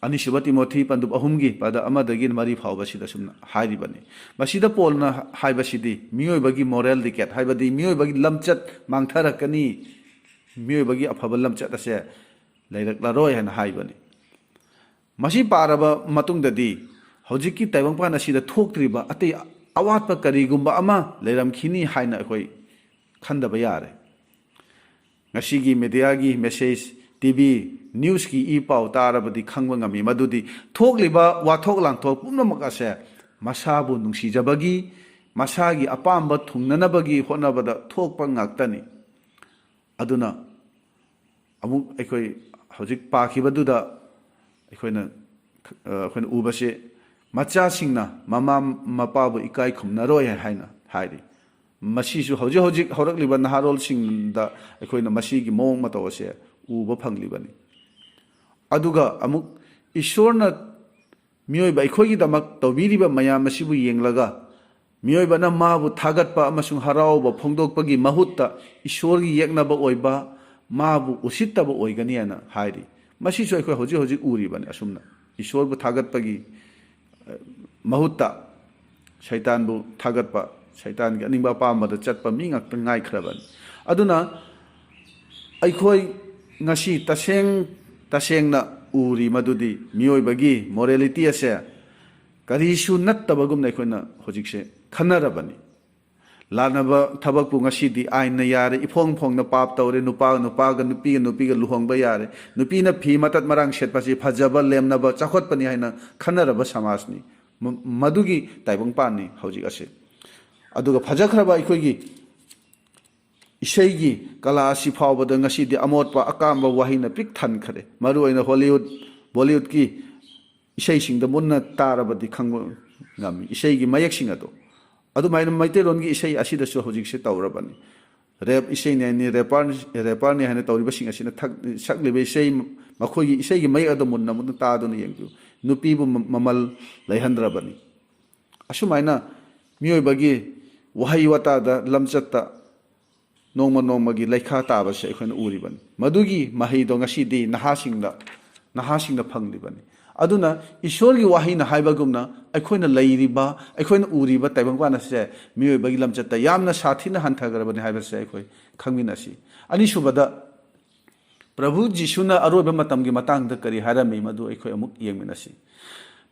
ꯑꯅꯤꯁꯨꯕ ꯇꯤꯃꯣꯊꯤ ꯄꯟꯗꯨꯞ ꯑꯍꯨꯝꯒꯤ ꯄꯗ ꯑꯃꯗꯒꯤ ꯃꯔꯤ ꯐꯥꯎꯕꯁꯤꯗ ꯁꯨꯝ ꯍꯥꯏꯔꯤꯕꯅꯤ꯫ ꯃꯁꯤꯗ ꯄꯣꯜꯅ ꯍꯥꯏꯕꯁꯤꯗꯤ ꯃꯤꯑꯣꯏꯕꯒꯤ moral decay, ꯍꯥꯏꯕꯗꯤ ꯃꯤꯑꯣꯏꯕꯒꯤ ꯂꯝꯆꯠ ꯃꯥꯡꯊꯔꯛꯀꯅꯤ, ꯃꯤꯑꯣꯏꯕꯒꯤ ꯑꯐꯕ ꯂꯝꯆꯠ ꯑꯁꯦ ꯂꯩꯔꯛꯂꯔꯣꯏ ꯍꯥꯏꯅ ꯍꯥꯏꯕꯅꯤ꯫ ꯃꯁꯤ ꯄꯥꯔꯕ ꯃꯇꯨꯡꯗꯗꯤ ꯍꯧꯖꯤꯛꯀꯤ ꯇꯥꯏꯕꯪꯄꯥꯟ ꯑꯁꯤꯗ ꯊꯣꯛꯇ꯭ꯔꯤꯕ ꯑꯇꯩ ꯑꯋꯥꯠꯄ ꯀꯔꯤꯒꯨꯝꯕ ꯑꯃ ꯂꯩꯔꯝꯈꯤꯅꯤ ꯍꯥꯏꯅ ꯑꯩꯈꯣꯏ ꯈꯟꯗꯕ ꯌꯥꯔꯦ꯫ ꯉꯁꯤꯒꯤ ꯃꯦꯗꯤꯌꯥꯒꯤ ꯃꯦꯁꯦꯖ, ꯇꯤ ꯚꯤ, ꯅ꯭ꯌꯨꯁꯀꯤ ꯏ ꯄꯥꯎ ꯇꯥꯔꯕꯗꯤ ꯈꯪꯕ ꯉꯝꯃꯤ ꯃꯗꯨꯗꯤ ꯊꯣꯛꯂꯤꯕ ꯋꯥꯊꯣꯛ ꯂꯥꯟꯊꯣꯛ ꯄꯨꯝꯅꯃꯛ ꯑꯁꯦ ꯃꯁꯥꯕꯨ ꯅꯨꯡꯁꯤꯖꯕꯒꯤ, ꯃꯁꯥꯒꯤ ꯑꯄꯥꯝꯕ ꯊꯨꯡꯅꯅꯕꯒꯤ ꯍꯣꯠꯅꯕꯗ ꯊꯣꯛꯄ ꯉꯥꯛꯇꯅꯤ꯫ ꯑꯗꯨꯅ ꯑꯃꯨꯛ ꯑꯩꯈꯣꯏ ꯍꯧꯖꯤꯛ ꯄꯥꯈꯤꯕꯗꯨꯗ ꯑꯩꯈꯣꯏꯅ, ꯑ, ꯑꯩꯈꯣꯏꯅ ꯎꯕꯁꯦ, ꯃꯆꯥꯁꯤꯡꯅ ꯃꯃꯥ ꯃꯄꯥꯕꯨ ꯏꯀꯥꯏ ꯈꯨꯝꯅꯔꯣꯏ ꯍꯥꯏꯅ ꯍꯥꯏꯔꯤ꯫ ꯃꯁꯤꯁꯨ ꯍꯧꯖꯤꯛ ꯍꯧꯖꯤꯛ ꯍꯧꯔꯛꯂꯤꯕ ꯅꯍꯥꯔꯣꯜꯁꯤꯡꯗ ꯑꯩꯈꯣꯏꯅ ꯃꯁꯤꯒꯤ ꯃꯑꯣꯡ ꯃꯇꯧ ꯑꯁꯦ ꯎꯕ ꯐꯪꯂꯤꯕꯅꯤ꯫ ꯑꯗꯨꯒ ꯑꯃꯨꯛ ꯏꯁꯣꯔꯅ ꯃꯤꯑꯣꯏꯕ ꯑꯩꯈꯣꯏꯒꯤꯗꯃꯛ ꯇꯧꯕꯤꯔꯤꯕ ꯃꯌꯥꯝ ꯑꯁꯤꯕꯨ ꯌꯦꯡꯂꯒ ꯃꯤꯑꯣꯏꯕꯅ ꯃꯥꯕꯨ ꯊꯥꯒꯠꯄ ꯑꯃꯁꯨꯡ ꯍꯔꯥꯎꯕ ꯐꯣꯡꯗꯣꯛꯄꯒꯤ ꯃꯍꯨꯠꯇ ꯏꯁꯣꯔꯒꯤ ꯌꯦꯛꯅꯕ ꯑꯣꯏꯕ, ꯃꯥꯕꯨ ꯎꯁꯤꯠꯇꯕ ꯑꯣꯏꯒꯅꯤ ꯍꯥꯏꯅ ꯍꯥꯏꯔꯤ꯫ ꯃꯁꯤꯁꯨ ꯑꯩꯈꯣꯏ ꯍꯧꯖꯤꯛ ꯍꯧꯖꯤꯛ ꯎꯔꯤꯕꯅꯤ꯫ ꯑꯁꯨꯝꯅ ꯏꯁꯣꯔꯕꯨ ꯊꯥꯒꯠꯄꯒꯤ, ꯑ, ꯃꯍꯨꯠꯇ ꯁꯩꯇꯥꯟꯕꯨ ꯊꯥꯒꯠꯄ, ꯁꯩꯇꯥꯟꯒꯤ ꯑꯅꯤꯡꯕ ꯑꯄꯥꯝꯕꯗ ꯆꯠꯄ ꯃꯤ ꯉꯥꯛꯇ ꯉꯥꯏꯈ꯭ꯔꯕꯅꯤ꯫ ꯑꯗꯨꯅ ꯑꯩꯈꯣꯏ ꯉꯁꯤ ꯇꯁꯦꯡ ꯇꯁꯦꯡꯅ ꯎꯔꯤ ꯃꯗꯨꯗꯤ ꯃꯤꯑꯣꯏꯕꯒꯤ morality ꯑꯁꯦ ꯀꯔꯤꯁꯨ ꯅꯠꯇꯕꯒꯨꯝꯅ ꯑꯩꯈꯣꯏꯅ ꯍꯧꯖꯤꯛꯁꯦ ꯈꯟꯅꯔꯕꯅꯤ꯫ ꯂꯥꯟꯅꯕ ꯊꯕꯛꯄꯨ ꯉꯁꯤꯗꯤ ꯑꯥꯏꯟꯅ ꯌꯥꯔꯦ, ꯏꯐꯣꯡ ꯐꯣꯡꯅ ꯄꯥꯞ ꯇꯧꯔꯦ, ꯅꯨꯄꯥ ꯅꯨꯄꯥꯒ, ꯅꯨꯄꯤꯒ ꯅꯨꯄꯤꯒ ꯂꯨꯍꯣꯡꯕ ꯌꯥꯔꯦ, ꯅꯨꯄꯤꯅ ꯐꯤ ꯃꯇꯠ ꯃꯔꯥꯡ ꯁꯦꯠꯄꯁꯤ ꯐꯖꯕ, ꯂꯦꯝꯅꯕ, ꯆꯥꯎꯈꯠꯄꯅꯤ ꯍꯥꯏꯅ ꯈꯟꯅꯔꯕ ꯁꯃꯥꯖꯅꯤ꯫ ꯃ-, ꯃꯗꯨꯒꯤ ꯇꯥꯏꯕꯪꯄꯥꯟꯅꯤ ꯍꯧꯖꯤꯛ ꯑꯁꯤ꯫ ꯑꯗꯨꯒ ꯐꯖꯈ꯭ꯔꯕ ꯑꯩꯈꯣꯏꯒꯤ ꯏꯁꯩꯒꯤ ꯀꯂꯥ ꯑꯁꯤ ꯐꯥꯎꯕꯗ ꯉꯁꯤꯗꯤ ꯑꯃꯣꯠꯄ ꯑꯀꯥꯝꯕ ꯋꯥꯍꯩꯅ ꯄꯤꯛ ꯊꯟꯈ꯭ꯔꯦ꯫ ꯃꯔꯨꯑꯣꯏꯅ ꯍꯣꯂꯤꯋꯨꯗ, ꯕꯣꯂꯤꯋꯨꯗꯀꯤ ꯏꯁꯩꯁꯤꯡꯗ ꯃꯨꯟꯅ ꯇꯥꯔꯕꯗꯤ ꯈꯪꯕ ꯉꯝꯃꯤ ꯏꯁꯩꯒꯤ ꯃꯌꯦꯛꯁꯤꯡ ꯑꯗꯣ꯫ ꯑꯗꯨꯃꯥꯏꯅ ꯃꯩꯇꯩꯂꯣꯟꯒꯤ ꯏꯁꯩ ꯑꯁꯤꯗꯁꯨ ꯍꯧꯖꯤꯛꯁꯦ ꯇꯧꯔꯕꯅꯤ꯫ ꯔꯦꯞ ꯏꯁꯩꯅꯤ ꯍꯥꯏꯅꯤ, ꯔꯦꯄꯔ, ꯔꯦꯄꯔꯅꯤ ꯍꯥꯏꯅ ꯇꯧꯔꯤꯕꯁꯤꯡ ꯑꯁꯤꯅ ꯊꯛ-, ꯁꯛꯂꯤꯕ ꯏꯁꯩ, ꯃꯈꯣꯏꯒꯤ ꯏꯁꯩꯒꯤ ꯃꯌꯦꯛ ꯑꯗꯨ ꯃꯨꯟꯅ ꯃꯨꯟꯅ ꯇꯥꯗꯨꯅ ꯌꯦꯡꯕꯤꯌꯨ꯫ ꯅꯨꯄꯤꯕꯨ ꯃ-, ꯃꯃꯜ ꯂꯩꯍꯟꯗ꯭ꯔꯕꯅꯤ꯫ ꯑꯁꯨꯃꯥꯏꯅ ꯃꯤꯑꯣꯏꯕꯒꯤ ꯋꯥꯍꯩ ꯋꯥꯇꯥꯗ, ꯂꯝꯆꯠꯇ ꯅꯣꯡꯃ ꯅꯣꯡꯃꯒꯤ ꯂꯩꯈꯥ ꯇꯥꯕꯁꯦ ꯑꯩꯈꯣꯏꯅ ꯎꯔꯤꯕꯅꯤ꯫ ꯃꯗꯨꯒꯤ ꯃꯍꯩꯗꯣ ꯉꯁꯤꯗꯤ ꯅꯍꯥꯁꯤꯡꯗ, ꯅꯍꯥꯁꯤꯡꯗ ꯐꯪꯂꯤꯕꯅꯤ꯫ ꯑꯗꯨꯅ ꯏꯁꯣꯔꯒꯤ ꯋꯥꯍꯩꯅ ꯍꯥꯏꯕꯒꯨꯝꯅ ꯑꯩꯈꯣꯏꯅ ꯂꯩꯔꯤꯕ, ꯑꯩꯈꯣꯏꯅ ꯎꯔꯤꯕ ꯇꯥꯏꯕꯪꯄꯥꯟ ꯑꯁꯦ ꯃꯤꯑꯣꯏꯕꯒꯤ ꯂꯝꯆꯠꯇ ꯌꯥꯝꯅ ꯁꯥꯊꯤꯅ ꯍꯟꯊꯈ꯭ꯔꯕꯅꯤ ꯍꯥꯏꯕꯁꯦ ꯑꯩꯈꯣꯏ ꯈꯪꯃꯤꯟꯅꯁꯤ꯫ ꯑꯅꯤꯁꯨꯕꯗ, ꯄ꯭ꯔꯚꯨ ꯖꯤꯁꯨꯅ ꯑꯔꯣꯏꯕ ꯃꯇꯝꯒꯤ ꯃꯇꯥꯡꯗ ꯀꯔꯤ ꯍꯥꯏꯔꯝꯃꯤ, ꯃꯗꯨ ꯑꯩꯈꯣꯏ ꯑꯃꯨꯛ ꯌꯦꯡꯃꯤꯟꯅꯁꯤ꯫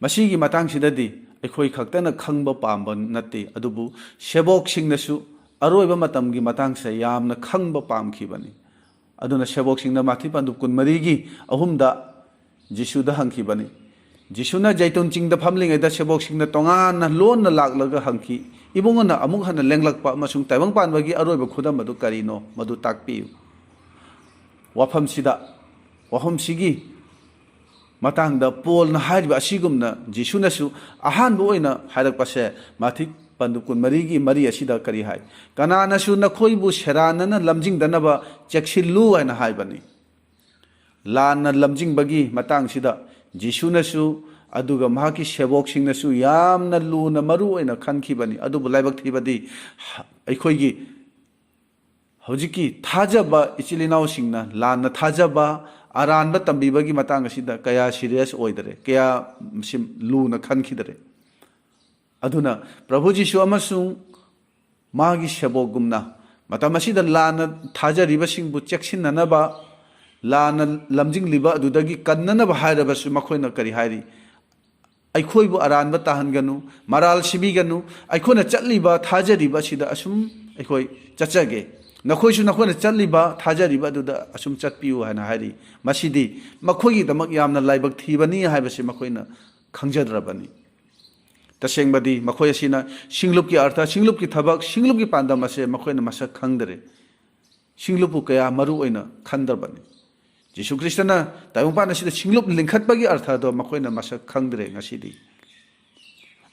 ꯃꯁꯤꯒꯤ ꯃꯇꯥꯡꯁꯤꯗꯗꯤ ꯑꯩꯈꯣꯏ ꯈꯛꯇꯅ ꯈꯪꯕ ꯄꯥꯝꯕ ꯅꯠꯇꯦ, ꯑꯗꯨꯕꯨ ꯁꯦꯕꯣꯛꯁꯤꯡꯅꯁꯨ ꯑꯔꯣꯏꯕ ꯃꯇꯝꯒꯤ ꯃꯇꯥꯡꯁꯦ ꯌꯥꯝꯅ ꯈꯪꯕ ꯄꯥꯝꯈꯤꯕꯅꯤ꯫ ꯑꯗꯨꯅ ꯁꯦꯕꯣꯛꯁꯤꯡꯅ ꯃꯥꯊꯤ ꯄꯟꯗꯨꯞ ꯀꯨꯟꯃꯔꯤꯒꯤ ꯑꯍꯨꯝꯗ ꯖꯤꯁꯨꯗ ꯍꯪꯈꯤꯕꯅꯤ꯫ ꯖꯤꯁꯨꯅ ꯖꯩꯇꯨꯟ ꯆꯤꯡꯗ ꯐꯝꯂꯤꯉꯩꯗ ꯁꯦꯕꯣꯛꯁꯤꯡꯅ ꯇꯣꯉꯥꯟꯅ ꯂꯣꯟꯅ ꯂꯥꯛꯂꯒ ꯍꯪꯈꯤ, "ꯏꯕꯨꯡꯉꯣꯅ ꯑꯃꯨꯛ ꯍꯟꯅ ꯂꯦꯡꯂꯛꯄ ꯑꯃꯁꯨꯡ ꯇꯥꯏꯕꯪ ꯄꯥꯟꯕꯒꯤ ꯑꯔꯣꯏꯕ ꯈꯨꯗꯝ ꯑꯗꯨ ꯀꯔꯤꯅꯣ? ꯃꯗꯨ ꯇꯥꯛꯄꯤꯌꯨ꯫" ꯋꯥꯐꯝꯁꯤꯗ, ꯋꯥꯐꯝꯁꯤꯒꯤ ꯃꯇꯥꯡꯗ ꯄꯣꯜꯅ ꯍꯥꯏꯔꯤꯕ ꯑꯁꯤꯒꯨꯝꯅ ꯖꯤꯁꯨꯅꯁꯨ ꯑꯍꯥꯟꯕ ꯑꯣꯏꯅ ꯍꯥꯏꯔꯛꯄꯁꯦ, ꯃꯥꯊꯤ ꯄꯟꯗꯨꯞ ꯀꯨꯟꯃꯔꯤꯒꯤ ꯃꯔꯤ ꯑꯁꯤꯗ ꯀꯔꯤ ꯍꯥꯏ? "ꯀꯅꯥꯅꯁꯨ ꯅꯈꯣꯏꯕꯨ ꯁꯦꯔꯥꯟꯅꯅ ꯂꯝꯖꯤꯡꯗꯅꯕ ꯆꯦꯛꯁꯤꯜꯂꯨ" ꯍꯥꯏꯅ ꯍꯥꯏꯕꯅꯤ꯫ ꯂꯥꯟꯅ ꯂꯝꯖꯤꯡꯕꯒꯤ ꯃꯇꯥꯡꯁꯤꯗ ꯖꯤꯁꯨꯅꯁꯨ ꯑꯗꯨꯒ ꯃꯍꯥꯛꯀꯤ ꯁꯦꯕꯣꯛꯁꯤꯡꯅꯁꯨ ꯌꯥꯝꯅ ꯂꯨꯅ ꯃꯔꯨ ꯑꯣꯏꯅ ꯈꯟꯈꯤꯕꯅꯤ꯫ ꯑꯗꯨꯕꯨ ꯂꯥꯏꯕꯛ ꯊꯤꯕꯗꯤ, ꯑꯩꯈꯣꯏꯒꯤ ꯍꯧꯖꯤꯛꯀꯤ ꯊꯥꯖꯕ ꯏꯆꯤꯜ ꯏꯅꯥꯎꯁꯤꯡꯅ ꯂꯥꯟꯅ ꯊꯥꯖꯕ, ꯑꯔꯥꯟꯕ ꯇꯝꯕꯤꯕꯒꯤ ꯃꯇꯥꯡ ꯑꯁꯤꯗ ꯀꯌꯥ ꯁꯤꯔꯤꯌꯁ ꯑꯣꯏꯗꯔꯦ, ꯀꯌꯥ ꯁꯤ ꯂꯨꯅ ꯈꯟꯈꯤꯗꯔꯦ꯫ ꯑꯗꯨꯅ ꯄ꯭ꯔꯚꯨ ꯖꯤꯁꯨ ꯑꯃꯁꯨꯡ ꯃꯥꯒꯤ ꯁꯦꯕꯣꯛꯒꯨꯝꯅ ꯃꯇꯝ ꯑꯁꯤꯗ ꯂꯥꯟꯅ ꯊꯥꯖꯔꯤꯕꯁꯤꯡꯕꯨ ꯆꯦꯛꯁꯤꯟꯅꯅꯕ, ꯂꯥꯟꯅ ꯂꯝꯖꯤꯡꯂꯤꯕ ꯑꯗꯨꯗꯒꯤ ꯀꯟꯅꯅꯕ ꯍꯥꯏꯔꯕꯁꯨ, ꯃꯈꯣꯏꯅ ꯀꯔꯤ ꯍꯥꯏꯔꯤ? "ꯑꯩꯈꯣꯏꯕꯨ ꯑꯔꯥꯟꯕ ꯇꯥꯍꯟꯒꯅꯨ, ꯃꯔꯥꯜ ꯁꯤꯕꯤꯒꯅꯨ, ꯑꯩꯈꯣꯏꯅ ꯆꯠꯂꯤꯕ, ꯊꯥꯖꯔꯤꯕ ꯑꯁꯤꯗ ꯑꯁꯨꯝ ꯑꯩꯈꯣꯏ ꯆꯠꯆꯒꯦ, ꯅꯈꯣꯏꯁꯨ ꯅꯈꯣꯏꯅ ꯆꯠꯂꯤꯕ, ꯊꯥꯖꯔꯤꯕ ꯑꯗꯨꯗ ꯑꯁꯨꯝ ꯆꯠꯄꯤꯌꯨ" ꯍꯥꯏꯅ ꯍꯥꯏꯔꯤ꯫ ꯃꯁꯤꯗꯤ ꯃꯈꯣꯏꯒꯤꯗꯃꯛ ꯌꯥꯝꯅ ꯂꯥꯏꯕꯛ ꯊꯤꯕꯅꯤ ꯍꯥꯏꯕꯁꯤ ꯃꯈꯣꯏꯅ ꯈꯪꯖꯗ꯭ꯔꯕꯅꯤ꯫ ꯇꯁꯦꯡꯕꯗꯤ ꯃꯈꯣꯏ ꯑꯁꯤꯅ ꯁꯤꯡꯂꯨꯞꯀꯤ ꯑꯔꯊ, ꯁꯤꯡꯂꯨꯞꯀꯤ ꯊꯕꯛ, ꯁꯤꯡꯂꯨꯞꯀꯤ ꯄꯥꯟꯗꯝ ꯑꯁꯦ ꯃꯈꯣꯏꯅ ꯃꯁꯛ ꯈꯪꯗ꯭ꯔꯦ꯫ ꯁꯤꯡꯂꯨꯞꯄꯨ ꯀꯌꯥ ꯃꯔꯨ ꯑꯣꯏꯅ ꯈꯟꯗ꯭ꯔꯕꯅꯤ꯫ ꯖꯤꯁꯨ ꯈ꯭ꯔꯤꯁꯇꯅ ꯇꯥꯏꯕꯪꯄꯥꯟ ꯑꯁꯤꯗ ꯁꯤꯡꯂꯨꯞ ꯂꯤꯡꯈꯠꯄꯒꯤ ꯑꯔꯊ ꯑꯗꯣ ꯃꯈꯣꯏꯅ ꯃꯁꯛ ꯈꯪꯗ꯭ꯔꯦ ꯉꯁꯤꯗꯤ꯫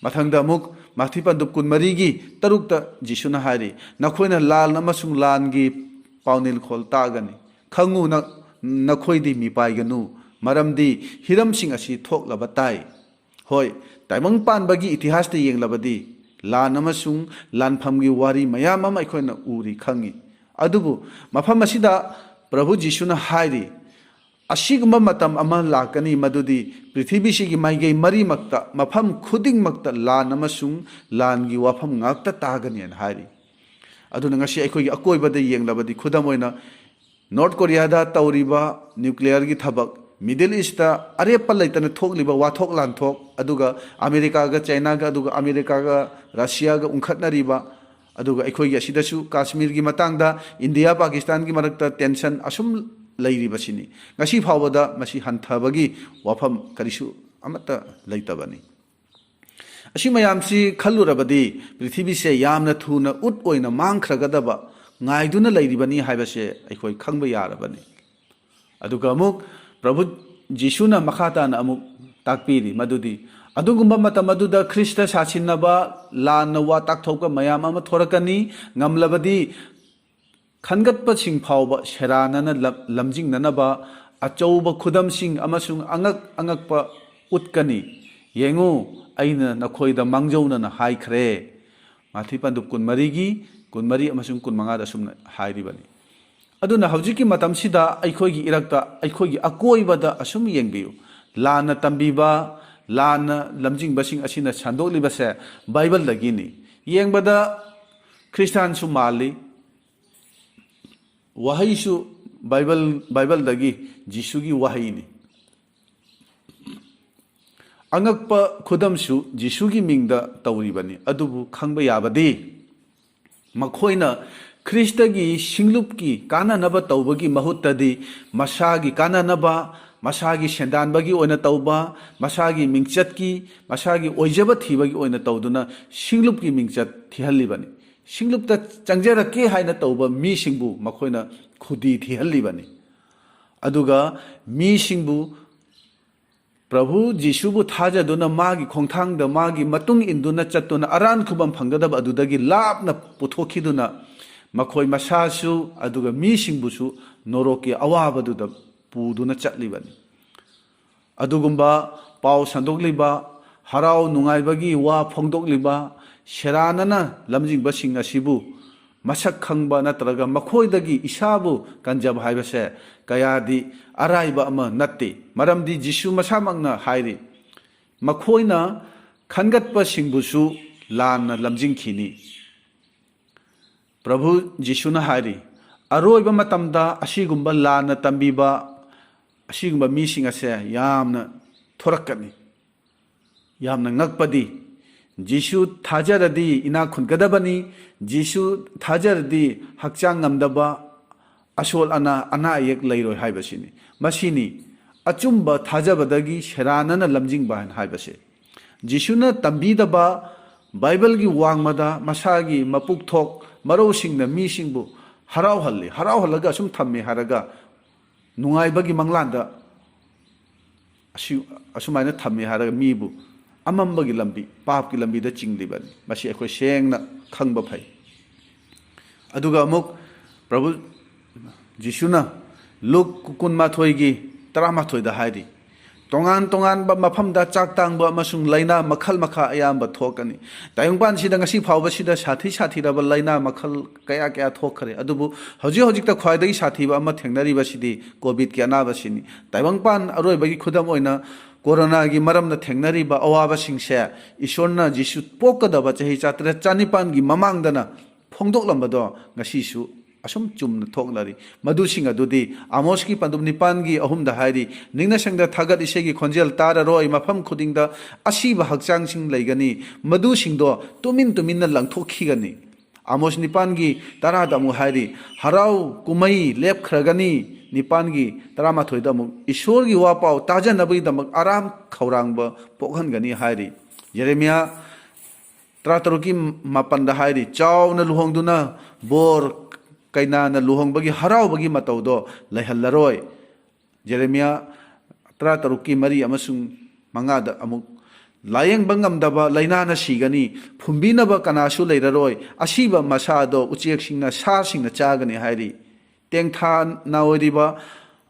ꯃꯊꯪꯗ ꯑꯃꯨꯛ ꯃꯥꯊꯤ ꯄꯟꯗꯨꯞ ꯀꯨꯟꯃꯔꯤꯒꯤ ꯇꯔꯨꯛꯇ ꯖꯤꯁꯨꯅ ꯍꯥꯏꯔꯤ, "ꯅꯈꯣꯏꯅ ꯂꯥꯟ ꯑꯃꯁꯨꯡ ꯂꯥꯟꯒꯤ ꯄꯥꯎꯅꯤꯜꯈꯣꯜ ꯇꯥꯒꯅꯤ꯫ ꯈꯪꯉꯨ, ꯅ-, ꯅꯈꯣꯏꯗꯤ ꯃꯤꯄꯥꯏꯒꯅꯨ, ꯃꯔꯝꯗꯤ ꯍꯤꯔꯝꯁꯤꯡ ꯑꯁꯤ ꯊꯣꯛꯂꯕ ꯇꯥꯏ꯫" ꯍꯣꯏ, ꯇꯥꯏꯕꯪ ꯄꯥꯟꯕꯒꯤ ꯏꯇꯤꯍꯥꯁꯇ ꯌꯦꯡꯂꯕꯗꯤ ꯂꯥꯟ ꯑꯃꯁꯨꯡ ꯂꯥꯟꯐꯝꯒꯤ ꯋꯥꯔꯤ ꯃꯌꯥꯝ ꯑꯃ ꯑꯩꯈꯣꯏꯅ ꯎꯔꯤ, ꯈꯪꯉꯤ꯫ ꯑꯗꯨꯕꯨ ꯃꯐꯝ ꯑꯁꯤꯗ ꯄ꯭ꯔꯚꯨ ꯖꯤꯁꯨꯅ ꯍꯥꯏꯔꯤ, ꯑꯁꯤꯒꯨꯝꯕ ꯃꯇꯝ ꯑꯃ ꯂꯥꯛꯀꯅꯤ, ꯃꯗꯨꯗꯤ ꯄ꯭ꯔꯤꯊꯤꯕꯤꯁꯤꯒꯤ ꯃꯥꯏꯀꯩ ꯃꯔꯤꯃꯛꯇ, ꯃꯐꯝ ꯈꯨꯗꯤꯡꯃꯛꯇ ꯂꯥꯟ ꯑꯃꯁꯨꯡ ꯂꯥꯟꯒꯤ ꯋꯥꯐꯝ ꯉꯥꯛꯇ ꯇꯥꯒꯅꯤ ꯍꯥꯏꯅ ꯍꯥꯏꯔꯤ꯫ ꯑꯗꯨꯅ ꯉꯁꯤ ꯑꯩꯈꯣꯏꯒꯤ ꯑꯀꯣꯏꯕꯗ ꯌꯦꯡꯂꯕꯗꯤ, ꯈꯨꯗꯝ ꯑꯣꯏꯅ, ꯅꯣꯔꯠ ꯀꯣꯔꯤꯌꯥꯗ ꯇꯧꯔꯤꯕ ꯅ꯭ꯌꯨꯀ꯭ꯂꯤꯌꯔꯒꯤ ꯊꯕꯛ, ꯃꯤꯗꯜ ꯏꯁꯇ ꯑꯔꯦꯞꯄ ꯂꯩꯇꯅ ꯊꯣꯛꯂꯤꯕ ꯋꯥꯊꯣꯛ ꯂꯥꯟꯊꯣꯛ, ꯑꯗꯨꯒ ꯑꯃꯦꯔꯤꯀꯥꯒ ꯆꯥꯏꯅꯥꯒ, ꯑꯗꯨꯒ ꯑꯃꯦꯔꯤꯀꯥꯒ ꯔꯁꯤꯌꯥꯒ ꯎꯪꯈꯠꯅꯔꯤꯕ, ꯑꯗꯨꯒ ꯑꯩꯈꯣꯏꯒꯤ ꯑꯁꯤꯗꯁꯨ ꯀꯥꯁꯃꯤꯔꯒꯤ ꯃꯇꯥꯡꯗ ꯏꯟꯗꯤꯌꯥ ꯄꯥꯀꯤꯁꯇꯥꯟꯒꯤ ꯃꯔꯛꯇ ꯇꯦꯟꯁꯟ ꯑꯁꯨꯝ ꯂꯩꯔꯤꯕꯁꯤꯅꯤ꯫ ꯉꯁꯤ ꯐꯥꯎꯕꯗ ꯃꯁꯤ ꯍꯟꯊꯕꯒꯤ ꯋꯥꯐꯝ ꯀꯔꯤꯁꯨ ꯑꯃꯠꯇ ꯂꯩꯇꯕꯅꯤ꯫ ꯑꯁꯤ ꯃꯌꯥꯝꯁꯤ ꯈꯜꯂꯨꯔꯕꯗꯤ ꯄ꯭ꯔꯤꯊꯤꯕꯤꯁꯦ ꯌꯥꯝꯅ ꯊꯨꯅ ꯎꯠ ꯑꯣꯏꯅ ꯃꯥꯡꯈ꯭ꯔꯒꯗꯕ ꯉꯥꯏꯗꯨꯅ ꯂꯩꯔꯤꯕꯅꯤ ꯍꯥꯏꯕꯁꯦ ꯑꯩꯈꯣꯏ ꯈꯪꯕ ꯌꯥꯔꯕꯅꯤ꯫ ꯑꯗꯨꯒ ꯑꯃꯨꯛ ꯄ꯭ꯔꯚꯨ ꯖꯤꯁꯨꯅ ꯃꯈꯥ ꯇꯥꯅ ꯑꯃꯨꯛ ꯇꯥꯛꯄꯤꯔꯤ ꯃꯗꯨꯗꯤ, ꯑꯗꯨꯒꯨꯝꯕ ꯃꯇꯝ ꯑꯗꯨꯗ ꯈ꯭ꯔꯤꯁꯇ ꯁꯥꯁꯤꯟꯅꯕ ꯂꯥꯟꯅ ꯋꯥ ꯇꯥꯛꯊꯣꯛꯄ ꯃꯌꯥꯝ ꯑꯃ ꯊꯣꯔꯛꯀꯅꯤ꯫ ꯉꯝꯂꯕꯗꯤ ꯈꯟꯒꯠꯄꯁꯤꯡ ꯐꯥꯎꯕ ꯁꯦꯔꯥꯟꯅꯅ ꯂꯝ-, ꯂꯝꯖꯤꯡꯅꯅꯕ ꯑꯆꯧꯕ ꯈꯨꯗꯝꯁꯤꯡ ꯑꯃꯁꯨꯡ ꯑꯉꯛ ꯑꯉꯛꯄ ꯎꯠꯀꯅꯤ꯫ ꯌꯦꯡꯉꯨ, ꯑꯩꯅ ꯅꯈꯣꯏꯗ ꯃꯥꯡꯖꯧꯅꯅ ꯍꯥꯏꯈ꯭ꯔꯦ꯫ ꯃꯥꯊꯤ ꯄꯟꯗꯨꯞ ꯀꯨꯟꯃꯔꯤꯒꯤ ꯀꯨꯟꯃꯔꯤ ꯑꯃꯁꯨꯡ ꯀꯨꯟꯃꯉꯥꯗ ꯑꯁꯨꯝꯅ ꯍꯥꯏꯔꯤꯕꯅꯤ꯫ ꯑꯗꯨꯅ ꯍꯧꯖꯤꯛꯀꯤ ꯃꯇꯝꯁꯤꯗ ꯑꯩꯈꯣꯏꯒꯤ ꯏꯔꯛꯇ, ꯑꯩꯈꯣꯏꯒꯤ ꯑꯀꯣꯏꯕꯗ ꯑꯁꯨꯝ ꯌꯦꯡꯕꯤꯌꯨ꯫ ꯂꯥꯟꯅ ꯇꯝꯕꯤꯕ, ꯂꯥꯟꯅ ꯂꯝꯖꯤꯡꯕꯁꯤꯡ ꯑꯁꯤꯅ ꯁꯟꯗꯣꯛꯂꯤꯕꯁꯦ ꯕꯥꯏꯕꯜꯗꯒꯤꯅꯤ꯫ ꯌꯦꯡꯕꯗ ꯈ꯭ꯔꯤꯁꯇꯥꯟꯁꯨ ꯃꯥꯜꯂꯤ꯫ ꯋꯥꯍꯩꯁꯨ ꯕꯥꯏꯕꯜ, ꯕꯥꯏꯕꯜꯗꯒꯤ ꯖꯤꯁꯨꯒꯤ ꯋꯥꯍꯩꯅꯤ꯫ ꯑꯉꯛꯄ ꯈꯨꯗꯝꯁꯨ ꯖꯤꯁꯨꯒꯤ ꯃꯤꯡꯗ ꯇꯧꯔꯤꯕꯅꯤ꯫ ꯑꯗꯨꯕꯨ ꯈꯪꯕ ꯌꯥꯕꯗꯤ, ꯃꯈꯣꯏꯅ ꯈ꯭ꯔꯤꯁꯇꯒꯤ ꯁꯤꯡꯂꯨꯞꯀꯤ ꯀꯥꯟꯅꯅꯕ ꯇꯧꯕꯒꯤ ꯃꯍꯨꯠꯇꯗꯤ, ꯃꯁꯥꯒꯤ ꯀꯥꯟꯅꯅꯕ, ꯃꯁꯥꯒꯤ ꯁꯦꯟꯗꯥꯟꯕꯒꯤ ꯑꯣꯏꯅ ꯇꯧꯕ, ꯃꯁꯥꯒꯤ ꯃꯤꯡꯆꯠꯀꯤ, ꯃꯁꯥꯒꯤ ꯑꯣꯏꯖꯕ ꯊꯤꯕꯒꯤ ꯑꯣꯏꯅ ꯇꯧꯗꯨꯅ ꯁꯤꯡꯂꯨꯞꯀꯤ ꯃꯤꯡꯆꯠ ꯊꯤꯍꯜꯂꯤꯕꯅꯤ꯫ ꯁꯤꯡꯂꯨꯞꯇ ꯆꯪꯖꯔꯛꯀꯦ ꯍꯥꯏꯅ ꯇꯧꯕ ꯃꯤꯁꯤꯡꯕꯨ ꯃꯈꯣꯏꯅ ꯈꯨꯗꯤ ꯊꯤꯍꯜꯂꯤꯕꯅꯤ꯫ ꯑꯗꯨꯒ ꯃꯤꯁꯤꯡꯕꯨ, ꯄ꯭ꯔꯚꯨ ꯖꯤꯁꯨꯕꯨ ꯊꯥꯖꯗꯨꯅ ꯃꯥꯒꯤ ꯈꯣꯡꯊꯥꯡꯗ ꯃꯥꯒꯤ ꯃꯇꯨꯡ ꯏꯟꯗꯨꯅ ꯆꯠꯇꯨꯅ ꯑꯔꯥꯟ ꯈꯨꯕꯝ ꯐꯪꯒꯗꯕ ꯑꯗꯨꯗꯒꯤ ꯂꯥꯞꯅ ꯄꯨꯊꯣꯛꯈꯤꯗꯨꯅ ꯃꯈꯣꯏ ꯃꯁꯥꯁꯨ ꯑꯗꯨꯒ ꯃꯤꯁꯤꯡꯕꯨꯁꯨ ꯅꯣꯔꯣꯛꯀꯤ ꯑꯋꯥꯕꯗꯨꯗ ꯄꯨꯗꯨꯅ ꯆꯠꯂꯤꯕꯅꯤ꯫ ꯑꯗꯨꯒꯨꯝꯕ ꯄꯥꯎ ꯁꯟꯗꯣꯛꯂꯤꯕ, ꯍꯔꯥꯎ ꯅꯨꯡꯉꯥꯏꯕꯒꯤ ꯋꯥ ꯐꯣꯡꯗꯣꯛꯂꯤꯕ, ꯁꯦꯔꯥꯟꯅꯅ ꯂꯝꯖꯤꯡꯕꯁꯤꯡ ꯑꯁꯤꯕꯨ ꯃꯁꯛ ꯈꯪꯕ ꯅꯠꯇ꯭ꯔꯒ ꯃꯈꯣꯏꯗꯒꯤ ꯏꯁꯥꯕꯨ ꯀꯟꯖꯕ ꯍꯥꯏꯕꯁꯦ ꯀꯌꯥꯗꯤ ꯑꯔꯥꯏꯕ ꯑꯃ ꯅꯠꯇꯦ꯫ ꯃꯔꯝꯗꯤ ꯖꯤꯁꯨ ꯃꯁꯥꯃꯛꯅ ꯍꯥꯏꯔꯤ, "ꯃꯈꯣꯏꯅ ꯈꯟꯒꯠꯄꯁꯤꯡꯕꯨꯁꯨ ꯂꯥꯟꯅ ꯂꯝꯖꯤꯡꯈꯤꯅꯤ"꯫ ꯄ꯭ꯔꯚꯨ ꯖꯤꯁꯨꯅ ꯍꯥꯏꯔꯤ, ꯑꯔꯣꯏꯕ ꯃꯇꯝꯗ ꯑꯁꯤꯒꯨꯝꯕ ꯂꯥꯟꯅ ꯇꯝꯕꯤꯕ, ꯑꯁꯤꯒꯨꯝꯕ ꯃꯤꯁꯤꯡ ꯑꯁꯦ ꯌꯥꯝꯅ ꯊꯣꯔꯛꯀꯅꯤ꯫ ꯌꯥꯝꯅ ꯉꯛꯄꯗꯤ, ꯖꯤꯁꯨ ꯊꯥꯖꯔꯗꯤ ꯏꯅꯥꯛ ꯈꯨꯟꯒꯗꯕꯅꯤ, ꯖꯤꯁꯨ ꯊꯥꯖꯔꯗꯤ ꯍꯛꯆꯥꯡ ꯉꯝꯗꯕ, ꯑꯁꯣꯜ ꯑꯅꯥ, ꯑꯅꯥ ꯑꯌꯦꯛ ꯂꯩꯔꯣꯏ ꯍꯥꯏꯕꯁꯤꯅꯤ꯫ ꯃꯁꯤꯅꯤ ꯑꯆꯨꯝꯕ ꯊꯥꯖꯕꯗꯒꯤ ꯁꯦꯔꯥꯟꯅꯅ ꯂꯝꯖꯤꯡꯕ ꯍꯥꯏꯅ ꯍꯥꯏꯕꯁꯦ꯫ ꯖꯤꯁꯨꯅ ꯇꯝꯕꯤꯗꯕ ꯕꯥꯏꯕꯜꯒꯤ ꯋꯥꯡꯃꯗ ꯃꯁꯥꯒꯤ ꯃꯄꯨꯛ ꯊꯣꯛ ꯃꯔꯧꯁꯤꯡꯅ ꯃꯤꯁꯤꯡꯕꯨ ꯍꯔꯥꯎꯍꯜꯂꯤ, ꯍꯔꯥꯎꯍꯜꯂꯒ ꯑꯁꯨꯝ ꯊꯝꯃꯤ ꯍꯥꯏꯔꯒ ꯅꯨꯡꯉꯥꯏꯕꯒꯤ ꯃꯪꯂꯥꯟꯗ ꯑꯁꯤ-, ꯑꯁꯨꯃꯥꯏꯅ ꯊꯝꯃꯤ ꯍꯥꯏꯔꯒ ꯃꯤꯕꯨ ꯑꯃꯝꯕꯒꯤ ꯂꯝꯕꯤ, ꯄꯥꯞꯀꯤ ꯂꯝꯕꯤꯗ ꯆꯤꯡꯂꯤꯕꯅꯤ꯫ ꯃꯁꯤ ꯑꯩꯈꯣꯏ ꯁꯦꯡꯅ ꯈꯪꯕ ꯐꯩ꯫ ꯑꯗꯨꯒ ꯑꯃꯨꯛ ꯄ꯭ꯔꯚꯨ ꯖꯤꯁꯨꯅ ꯂꯨꯛ ꯀꯨꯟꯃꯥꯊꯣꯏꯒꯤ ꯇꯔꯥꯃꯥꯊꯣꯏꯗ ꯍꯥꯏꯔꯤ, "ꯇꯣꯉꯥꯟ ꯇꯣꯉꯥꯟꯕ ꯃꯐꯝꯗ ꯆꯥꯛ ꯇꯥꯡꯕ ꯑꯃꯁꯨꯡ ꯂꯥꯏꯅꯥ ꯃꯈꯜ ꯃꯈꯥ ꯑꯌꯥꯝꯕ ꯊꯣꯛꯀꯅꯤ꯫" ꯇꯥꯏꯕꯪꯄꯥꯟꯁꯤꯗ ꯉꯁꯤ ꯐꯥꯎꯕꯁꯤꯗ ꯁꯥꯊꯤ ꯁꯥꯊꯤꯔꯕ ꯂꯥꯏꯅꯥ ꯃꯈꯜ ꯀꯌꯥ ꯀꯌꯥ ꯊꯣꯛꯈ꯭ꯔꯦ꯫ ꯑꯗꯨꯕꯨ ꯍꯧꯖꯤꯛ ꯍꯧꯖꯤꯛꯇ ꯈ꯭ꯋꯥꯏꯗꯒꯤ ꯁꯥꯊꯤꯕ ꯑꯃ ꯊꯦꯡꯅꯔꯤꯕꯁꯤꯗꯤ ꯀꯣꯚꯤꯗꯀꯤ ꯑꯅꯥꯕꯁꯤꯅꯤ꯫ ꯇꯥꯏꯕꯪꯄꯥꯟ ꯑꯔꯣꯏꯕꯒꯤ ꯈꯨꯗꯝ ꯑꯣꯏꯅ ꯀꯣꯔꯣꯅꯥꯒꯤ ꯃꯔꯝꯅ ꯊꯦꯡꯅꯔꯤꯕ ꯑꯋꯥꯕꯁꯤꯡꯁꯦ ꯏꯁꯣꯔꯅ ꯖꯤꯁꯨ ꯄꯣꯛꯀꯗꯕ ꯆꯍꯤ ꯆꯥꯇ꯭ꯔꯦꯠ ꯆꯅꯤꯄꯥꯟꯒꯤ ꯃꯃꯥꯡꯗꯅ ꯐꯣꯡꯗꯣꯛꯂꯝꯕꯗꯣ ꯉꯁꯤꯁꯨ ꯑꯁꯨꯝ ꯆꯨꯝꯅ ꯊꯣꯛꯅꯔꯤ꯫ ꯃꯗꯨꯁꯤꯡ ꯑꯗꯨꯗꯤ ꯑꯃꯣꯁꯀꯤ ꯄꯟꯗꯨꯞ ꯅꯤꯄꯥꯟꯒꯤ ꯑꯍꯨꯝꯗ ꯍꯥꯏꯔꯤ, "ꯅꯤꯡꯅ ꯁꯪꯗ ꯊꯥꯒꯠ ꯏꯁꯩꯒꯤ ꯈꯣꯟꯖꯦꯜ ꯇꯥꯔꯔꯣꯏ, ꯃꯐꯝ ꯈꯨꯗꯤꯡꯗ ꯑꯁꯤꯕ ꯍꯛꯆꯥꯡꯁꯤꯡ ꯂꯩꯒꯅꯤ, ꯃꯗꯨꯁꯤꯡꯗꯣ ꯇꯨꯃꯤꯟ ꯇꯨꯃꯤꯟꯅ ꯂꯪꯊꯣꯛꯈꯤꯒꯅꯤ꯫" ꯑꯃꯣꯁ ꯅꯤꯄꯥꯟꯒꯤ ꯇꯔꯥꯗ ꯑꯃꯨꯛ ꯍꯥꯏꯔꯤ, "ꯍꯔꯥꯎ ꯀꯨꯝꯍꯩ ꯂꯦꯞꯈ꯭ꯔꯒꯅꯤ꯫" ꯅꯤꯄꯥꯟꯒꯤ ꯇꯔꯥꯃꯥꯊꯣꯏꯗ ꯑꯃꯨꯛ, "ꯏꯁꯣꯔꯒꯤ ꯋꯥ ꯄꯥꯎ ꯇꯥꯖꯅꯕꯒꯤꯗꯃꯛ ꯑꯔꯥꯝ ꯈꯧꯔꯥꯡꯕ ꯄꯣꯛꯍꯟꯒꯅꯤ" ꯍꯥꯏꯔꯤ꯫ ꯌꯦꯔꯦꯃꯤꯌꯥ ꯇꯔꯥꯇꯔꯨꯛꯀꯤ ꯃꯥꯄꯟꯗ ꯍꯥꯏꯔꯤ, "ꯆꯥꯎꯅ ꯂꯨꯍꯣꯡꯗꯨꯅ ꯕꯣꯔ ꯀꯩꯅꯥꯅ ꯂꯨꯍꯣꯡꯕꯒꯤ ꯍꯔꯥꯎꯕꯒꯤ ꯃꯇꯧꯗꯣ ꯂꯩꯍꯜꯂꯔꯣꯏ"꯫ ꯖꯦꯔꯦꯃꯤꯌꯥ ꯇꯔꯥꯇꯔꯨꯛꯀꯤ ꯃꯔꯤ ꯑꯃꯁꯨꯡ ꯃꯉꯥꯗ ꯑꯃꯨꯛ, "ꯂꯥꯌꯦꯡꯕ ꯉꯝꯗꯕ ꯂꯥꯏꯅꯥꯅ ꯁꯤꯒꯅꯤ, ꯐꯨꯝꯕꯤꯅꯕ ꯀꯅꯥꯁꯨ ꯂꯩꯔꯔꯣꯏ, ꯑꯁꯤꯕ ꯃꯁꯥꯗꯣ ꯎꯆꯦꯛꯁꯤꯡꯅ, ꯁꯥꯁꯤꯡꯅ ꯆꯥꯒꯅꯤ" ꯍꯥꯏꯔꯤ꯫ "ꯇꯦꯡꯊꯥ ꯅꯥꯑꯣꯏꯔꯤꯕ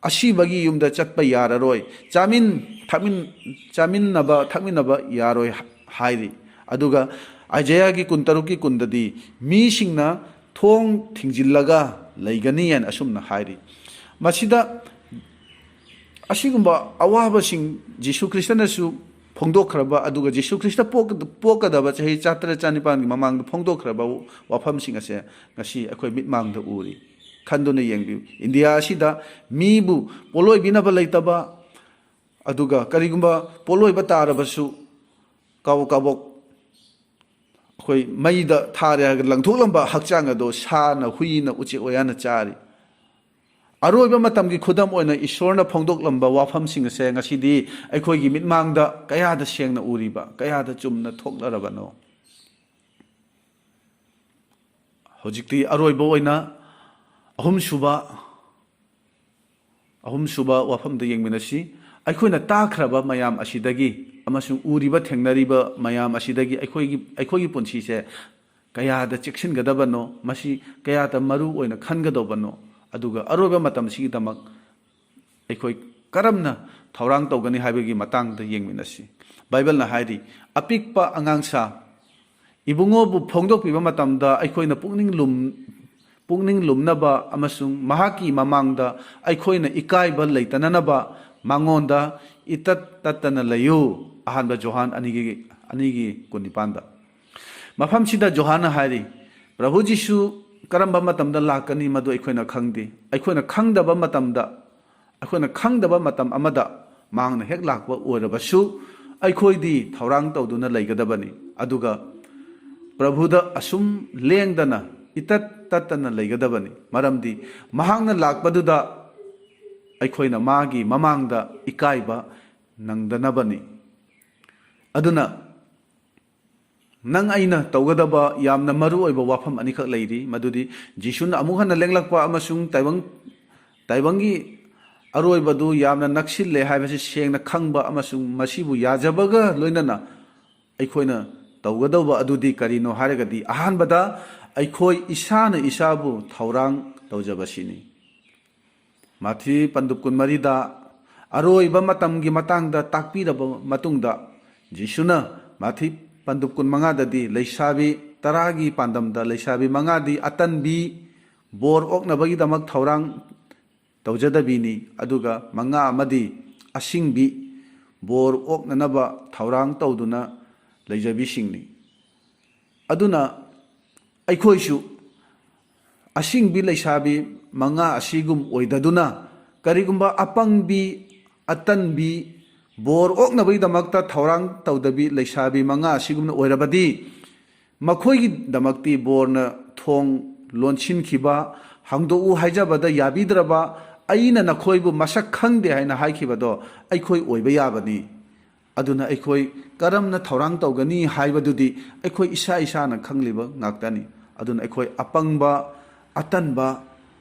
ꯑꯁꯤꯕꯒꯤ ꯌꯨꯝꯗ ꯆꯠꯄ ꯌꯥꯔꯔꯣꯏ, ꯆꯥꯃꯤꯟ ꯊꯛꯃꯤꯟ ꯆꯥꯃꯤꯟꯅꯕ ꯊꯛꯃꯤꯟꯅꯕ ꯌꯥꯔꯣꯏ" ꯍꯥꯏꯔꯤ꯫ ꯑꯗꯨꯒ ꯑꯥꯏꯖꯌꯥꯒꯤ ꯀꯨꯟꯇꯔꯨꯛꯀꯤ ꯀꯨꯟꯗꯗꯤ, "ꯃꯤꯁꯤꯡꯅ ꯊꯣꯡ ꯊꯤꯡꯖꯤꯜꯂꯒ ꯂꯩꯒꯅꯤ" ꯍꯥꯏꯅ ꯑꯁꯨꯝꯅ ꯍꯥꯏꯔꯤ꯫ ꯃꯁꯤꯗ ꯑꯁꯤꯒꯨꯝꯕ ꯑꯋꯥꯕꯁꯤꯡ ꯖꯤꯁꯨ ꯈ꯭ꯔꯤꯁꯇꯅꯁꯨ ꯐꯣꯡꯗꯣꯛꯈ꯭ꯔꯕ, ꯑꯗꯨꯒ ꯖꯤꯁꯨ ꯈ꯭ꯔꯤꯁꯇ ꯄꯣꯛ-, ꯄꯣꯛꯀꯗꯕ ꯆꯍꯤ ꯆꯥꯇꯔꯦꯠ ꯆꯅꯤꯄꯥꯟꯒꯤ ꯃꯃꯥꯡꯗ ꯐꯣꯡꯗꯣꯛꯈ꯭ꯔꯕ ꯋꯥꯐꯝꯁꯤꯡ ꯑꯁꯦ ꯉꯁꯤ ꯑꯩꯈꯣꯏ ꯃꯤꯠꯃꯥꯡꯗ ꯎꯔꯤ꯫ ꯈꯟꯗꯨꯅ ꯌꯦꯡꯕꯤꯌꯨ꯫ ꯏꯟꯗꯤꯌꯥ ꯑꯁꯤꯗ ꯃꯤꯕꯨ ꯄꯣꯠꯂꯣꯏꯕꯤꯅꯕ ꯂꯩꯇꯕ, ꯑꯗꯨꯒ ꯀꯔꯤꯒꯨꯝꯕ ꯄꯣꯠꯂꯣꯏꯕ ꯇꯥꯔꯕꯁꯨ ꯀꯥꯕꯣꯛ ꯀꯥꯕꯣꯛ ꯑꯩꯈꯣꯏ ꯃꯩꯗ ꯊꯥꯔꯦ ꯍꯥꯏꯔꯒ ꯂꯪꯊꯣꯛꯂꯝꯕ ꯍꯛꯆꯥꯡ ꯑꯗꯣ ꯁꯥꯅ, ꯍꯨꯏꯅ, ꯎꯆꯦꯛ ꯋꯥꯌꯥꯅ ꯆꯥꯔꯤ꯫ ꯑꯔꯣꯏꯕ ꯃꯇꯝꯒꯤ ꯈꯨꯗꯝ ꯑꯣꯏꯅ ꯏꯁꯣꯔꯅ ꯐꯣꯡꯗꯣꯛꯂꯝꯕ ꯋꯥꯐꯝꯁꯤꯡ ꯑꯁꯦ ꯉꯁꯤꯗꯤ ꯑꯩꯈꯣꯏꯒꯤ ꯃꯤꯠꯃꯥꯡꯗ ꯀꯌꯥꯗ ꯁꯦꯡꯅ ꯎꯔꯤꯕ, ꯀꯌꯥꯗ ꯆꯨꯝꯅ ꯊꯣꯛꯂꯔꯕꯅꯣ? ꯍꯧꯖꯤꯛꯇꯤ ꯑꯔꯣꯏꯕ ꯑꯣꯏꯅ ꯑꯍꯨꯝꯁꯨꯕ, ꯑꯍꯨꯝꯁꯨꯕ ꯋꯥꯐꯝꯗ ꯌꯦꯡꯃꯤꯟꯅꯁꯤ꯫ ꯑꯩꯈꯣꯏꯅ ꯇꯥꯈ꯭ꯔꯕ ꯃꯌꯥꯝ ꯑꯁꯤꯗꯒꯤ ꯑꯃꯁꯨꯡ ꯎꯔꯤꯕ ꯊꯦꯡꯅꯔꯤꯕ ꯃꯌꯥꯝ ꯑꯁꯤꯗꯒꯤ ꯑꯩꯈꯣꯏꯒꯤ, ꯑꯩꯈꯣꯏꯒꯤ ꯄꯨꯟꯁꯤꯁꯦ ꯀꯌꯥꯗ ꯆꯦꯛꯁꯤꯟꯒꯗꯕꯅꯣ, ꯃꯁꯤ ꯀꯌꯥꯗ ꯃꯔꯨ ꯑꯣꯏꯅ ꯈꯟꯒꯗꯧꯕꯅꯣ, ꯑꯗꯨꯒ ꯑꯔꯣꯏꯕ ꯃꯇꯝꯁꯤꯒꯤꯗꯃꯛ ꯑꯩꯈꯣꯏ ꯀꯔꯝꯅ ꯊꯧꯔꯥꯡ ꯇꯧꯒꯅꯤ ꯍꯥꯏꯕꯒꯤ ꯃꯇꯥꯡꯗ ꯌꯦꯡꯃꯤꯟꯅꯁꯤ꯫ ꯕꯥꯏꯕꯜꯅ ꯍꯥꯏꯔꯤ, "ꯑꯄꯤꯛꯄ ꯑꯉꯥꯡꯁꯥ, ꯏꯕꯨꯡꯉꯣꯕꯨ ꯐꯣꯡꯗꯣꯛꯄꯤꯕ ꯃꯇꯝꯗ ꯑꯩꯈꯣꯏꯅ ꯄꯨꯛꯅꯤꯡ ꯂꯨꯝ-, ꯄꯨꯛꯅꯤꯡ ꯂꯨꯝꯅꯕ ꯑꯃꯁꯨꯡ ꯃꯍꯥꯛꯀꯤ ꯃꯃꯥꯡꯗ ꯑꯩꯈꯣꯏꯅ ꯏꯀꯥꯏꯕ ꯂꯩꯇꯅꯅꯕ ꯃꯉꯣꯟꯗ ꯏꯇꯠ ꯇꯠꯇꯅ ꯂꯩꯌꯨ"꯫ ꯑꯍꯥꯟꯕ ꯖꯣꯍꯥꯟ ꯑꯅꯤꯒꯤ, ꯑꯅꯤꯒꯤ ꯀꯨꯟꯅꯤꯄꯥꯟꯗ꯫ ꯃꯐꯝꯁꯤꯗ ꯖꯣꯍꯥꯟꯅ ꯍꯥꯏꯔꯤ, ꯄ꯭ꯔꯚꯨ ꯖꯤꯁꯨ ꯀꯔꯝꯕ ꯃꯇꯝꯗ ꯂꯥꯛꯀꯅꯤ, ꯃꯗꯨ ꯑꯩꯈꯣꯏꯅ ꯈꯪꯗꯦ꯫ ꯑꯩꯈꯣꯏꯅ ꯈꯪꯗꯕ ꯃꯇꯝꯗ, ꯑꯩꯈꯣꯏꯅ ꯈꯪꯗꯕ ꯃꯇꯝ ꯑꯃꯗ ꯃꯍꯥꯛꯅ ꯍꯦꯛ ꯂꯥꯛꯄ ꯑꯣꯏꯔꯕꯁꯨ, ꯑꯩꯈꯣꯏꯗꯤ ꯊꯧꯔꯥꯡ ꯇꯧꯗꯨꯅ ꯂꯩꯒꯗꯕꯅꯤ꯫ ꯑꯗꯨꯒ ꯄ꯭ꯔꯚꯨꯗ ꯑꯁꯨꯝ ꯂꯦꯡꯗꯅ, ꯏꯇꯠ ꯇꯠꯇꯅ ꯂꯩꯒꯗꯕꯅꯤ꯫ ꯃꯔꯝꯗꯤ ꯃꯍꯥꯛꯅ ꯂꯥꯛꯄꯗꯨꯗ ꯑꯩꯈꯣꯏꯅ ꯃꯥꯒꯤ ꯃꯃꯥꯡꯗ ꯏꯀꯥꯏꯕ ꯅꯪꯗꯅꯕꯅꯤ꯫ ꯑꯗꯨꯅ ꯅꯪ ꯑꯩꯅ ꯇꯧꯒꯗꯕ ꯌꯥꯝꯅ ꯃꯔꯨ ꯑꯣꯏꯕ ꯋꯥꯐꯝ ꯑꯅꯤꯈꯛ ꯂꯩꯔꯤ꯫ ꯃꯗꯨꯗꯤ ꯖꯤꯁꯨꯅ ꯑꯃꯨꯛ ꯍꯟꯅ ꯂꯦꯡꯂꯛꯄ ꯑꯃꯁꯨꯡ ꯇꯥꯏꯕꯪ, ꯇꯥꯏꯕꯪꯒꯤ ꯑꯔꯣꯏꯕꯗꯨ ꯌꯥꯝꯅ ꯅꯛꯁꯤꯜꯂꯦ ꯍꯥꯏꯕꯁꯤ ꯁꯦꯡꯅ ꯈꯪꯕ ꯑꯃꯁꯨꯡ ꯃꯁꯤꯕꯨ ꯌꯥꯖꯕꯒ ꯂꯣꯏꯅꯅ ꯑꯩꯈꯣꯏꯅ ꯇꯧꯒꯗꯧꯕ ꯑꯗꯨꯗꯤ ꯀꯔꯤꯅꯣ ꯍꯥꯏꯔꯒꯗꯤ, ꯑꯍꯥꯟꯕꯗ ꯑꯩꯈꯣꯏ ꯏꯁꯥꯅ ꯏꯁꯥꯕꯨ ꯊꯧꯔꯥꯡ ꯇꯧꯖꯕꯁꯤꯅꯤ꯫ ꯃꯥꯊꯤ ꯄꯟꯗꯨꯞ ꯀꯨꯟꯃꯔꯤꯗ ꯑꯔꯣꯏꯕ ꯃꯇꯝꯒꯤ ꯃꯇꯥꯡꯗ ꯇꯥꯛꯄꯤꯔꯕ ꯃꯇꯨꯡꯗ, ꯖꯤꯁꯨꯅ ꯃꯥꯊꯤ ꯄꯟꯗꯨꯞ ꯀꯨꯟꯃꯉꯥꯗꯗꯤ ꯂꯩꯁꯥꯕꯤ ꯇꯔꯥꯒꯤ ꯄꯥꯟꯗꯝꯗ ꯂꯩꯁꯥꯕꯤ ꯃꯉꯥꯗꯤ ꯑꯇꯟꯕꯤ, ꯕꯣꯔ ꯑꯣꯛꯅꯕꯒꯤꯗꯃꯛ ꯊꯧꯔꯥꯡ ꯇꯧꯖꯗꯕꯤꯅꯤ, ꯑꯗꯨꯒ ꯃꯉꯥ ꯑꯃꯗꯤ ꯑꯁꯤꯡꯕꯤ, ꯕꯣꯔ ꯑꯣꯛꯅꯅꯕ ꯊꯧꯔꯥꯡ ꯇꯧꯗꯨꯅ ꯂꯩꯖꯕꯤꯁꯤꯡꯅꯤ꯫ ꯑꯗꯨꯅ ꯑꯩꯈꯣꯏꯁꯨ ꯑꯁꯤꯡꯕꯤ ꯂꯩꯁꯥꯕꯤ ꯃꯉꯥ ꯑꯁꯤꯒꯨꯝ ꯑꯣꯏꯗꯗꯨꯅ, ꯀꯔꯤꯒꯨꯝꯕ ꯑꯄꯪꯕꯤ, ꯑꯇꯟꯕꯤ, ꯕꯣꯔ ꯑꯣꯛꯅꯕꯒꯤꯗꯃꯛꯇ ꯊꯧꯔꯥꯡ ꯇꯧꯗꯕꯤ ꯂꯩꯁꯥꯕꯤ ꯃꯉꯥ ꯑꯁꯤꯒꯨꯝꯅ ꯑꯣꯏꯔꯕꯗꯤ, ꯃꯈꯣꯏꯒꯤꯗꯃꯛꯇꯤ ꯕꯣꯔꯅ ꯊꯣꯡ ꯂꯣꯟꯁꯤꯟꯈꯤꯕ, ꯍꯥꯡꯗꯣꯛꯎ ꯍꯥꯏꯖꯕꯗ ꯌꯥꯕꯤꯗ꯭ꯔꯕ, ꯑꯩꯅ ꯅꯈꯣꯏꯕꯨ ꯃꯁꯛ ꯈꯪꯗꯦ ꯍꯥꯏꯅ ꯍꯥꯏꯈꯤꯕꯗꯣ ꯑꯩꯈꯣꯏ ꯑꯣꯏꯕ ꯌꯥꯕꯅꯤ꯫ ꯑꯗꯨꯅ ꯑꯩꯈꯣꯏ ꯀꯔꯝꯅ ꯊꯧꯔꯥꯡ ꯇꯧꯒꯅꯤ ꯍꯥꯏꯕꯗꯨꯗꯤ ꯑꯩꯈꯣꯏ ꯏꯁꯥ ꯏꯁꯥꯅ ꯈꯪꯂꯤꯕ ꯉꯥꯛꯇꯅꯤ꯫ ꯑꯗꯨꯅ ꯑꯩꯈꯣꯏ ꯑꯄꯪꯕ, ꯑꯇꯟꯕ,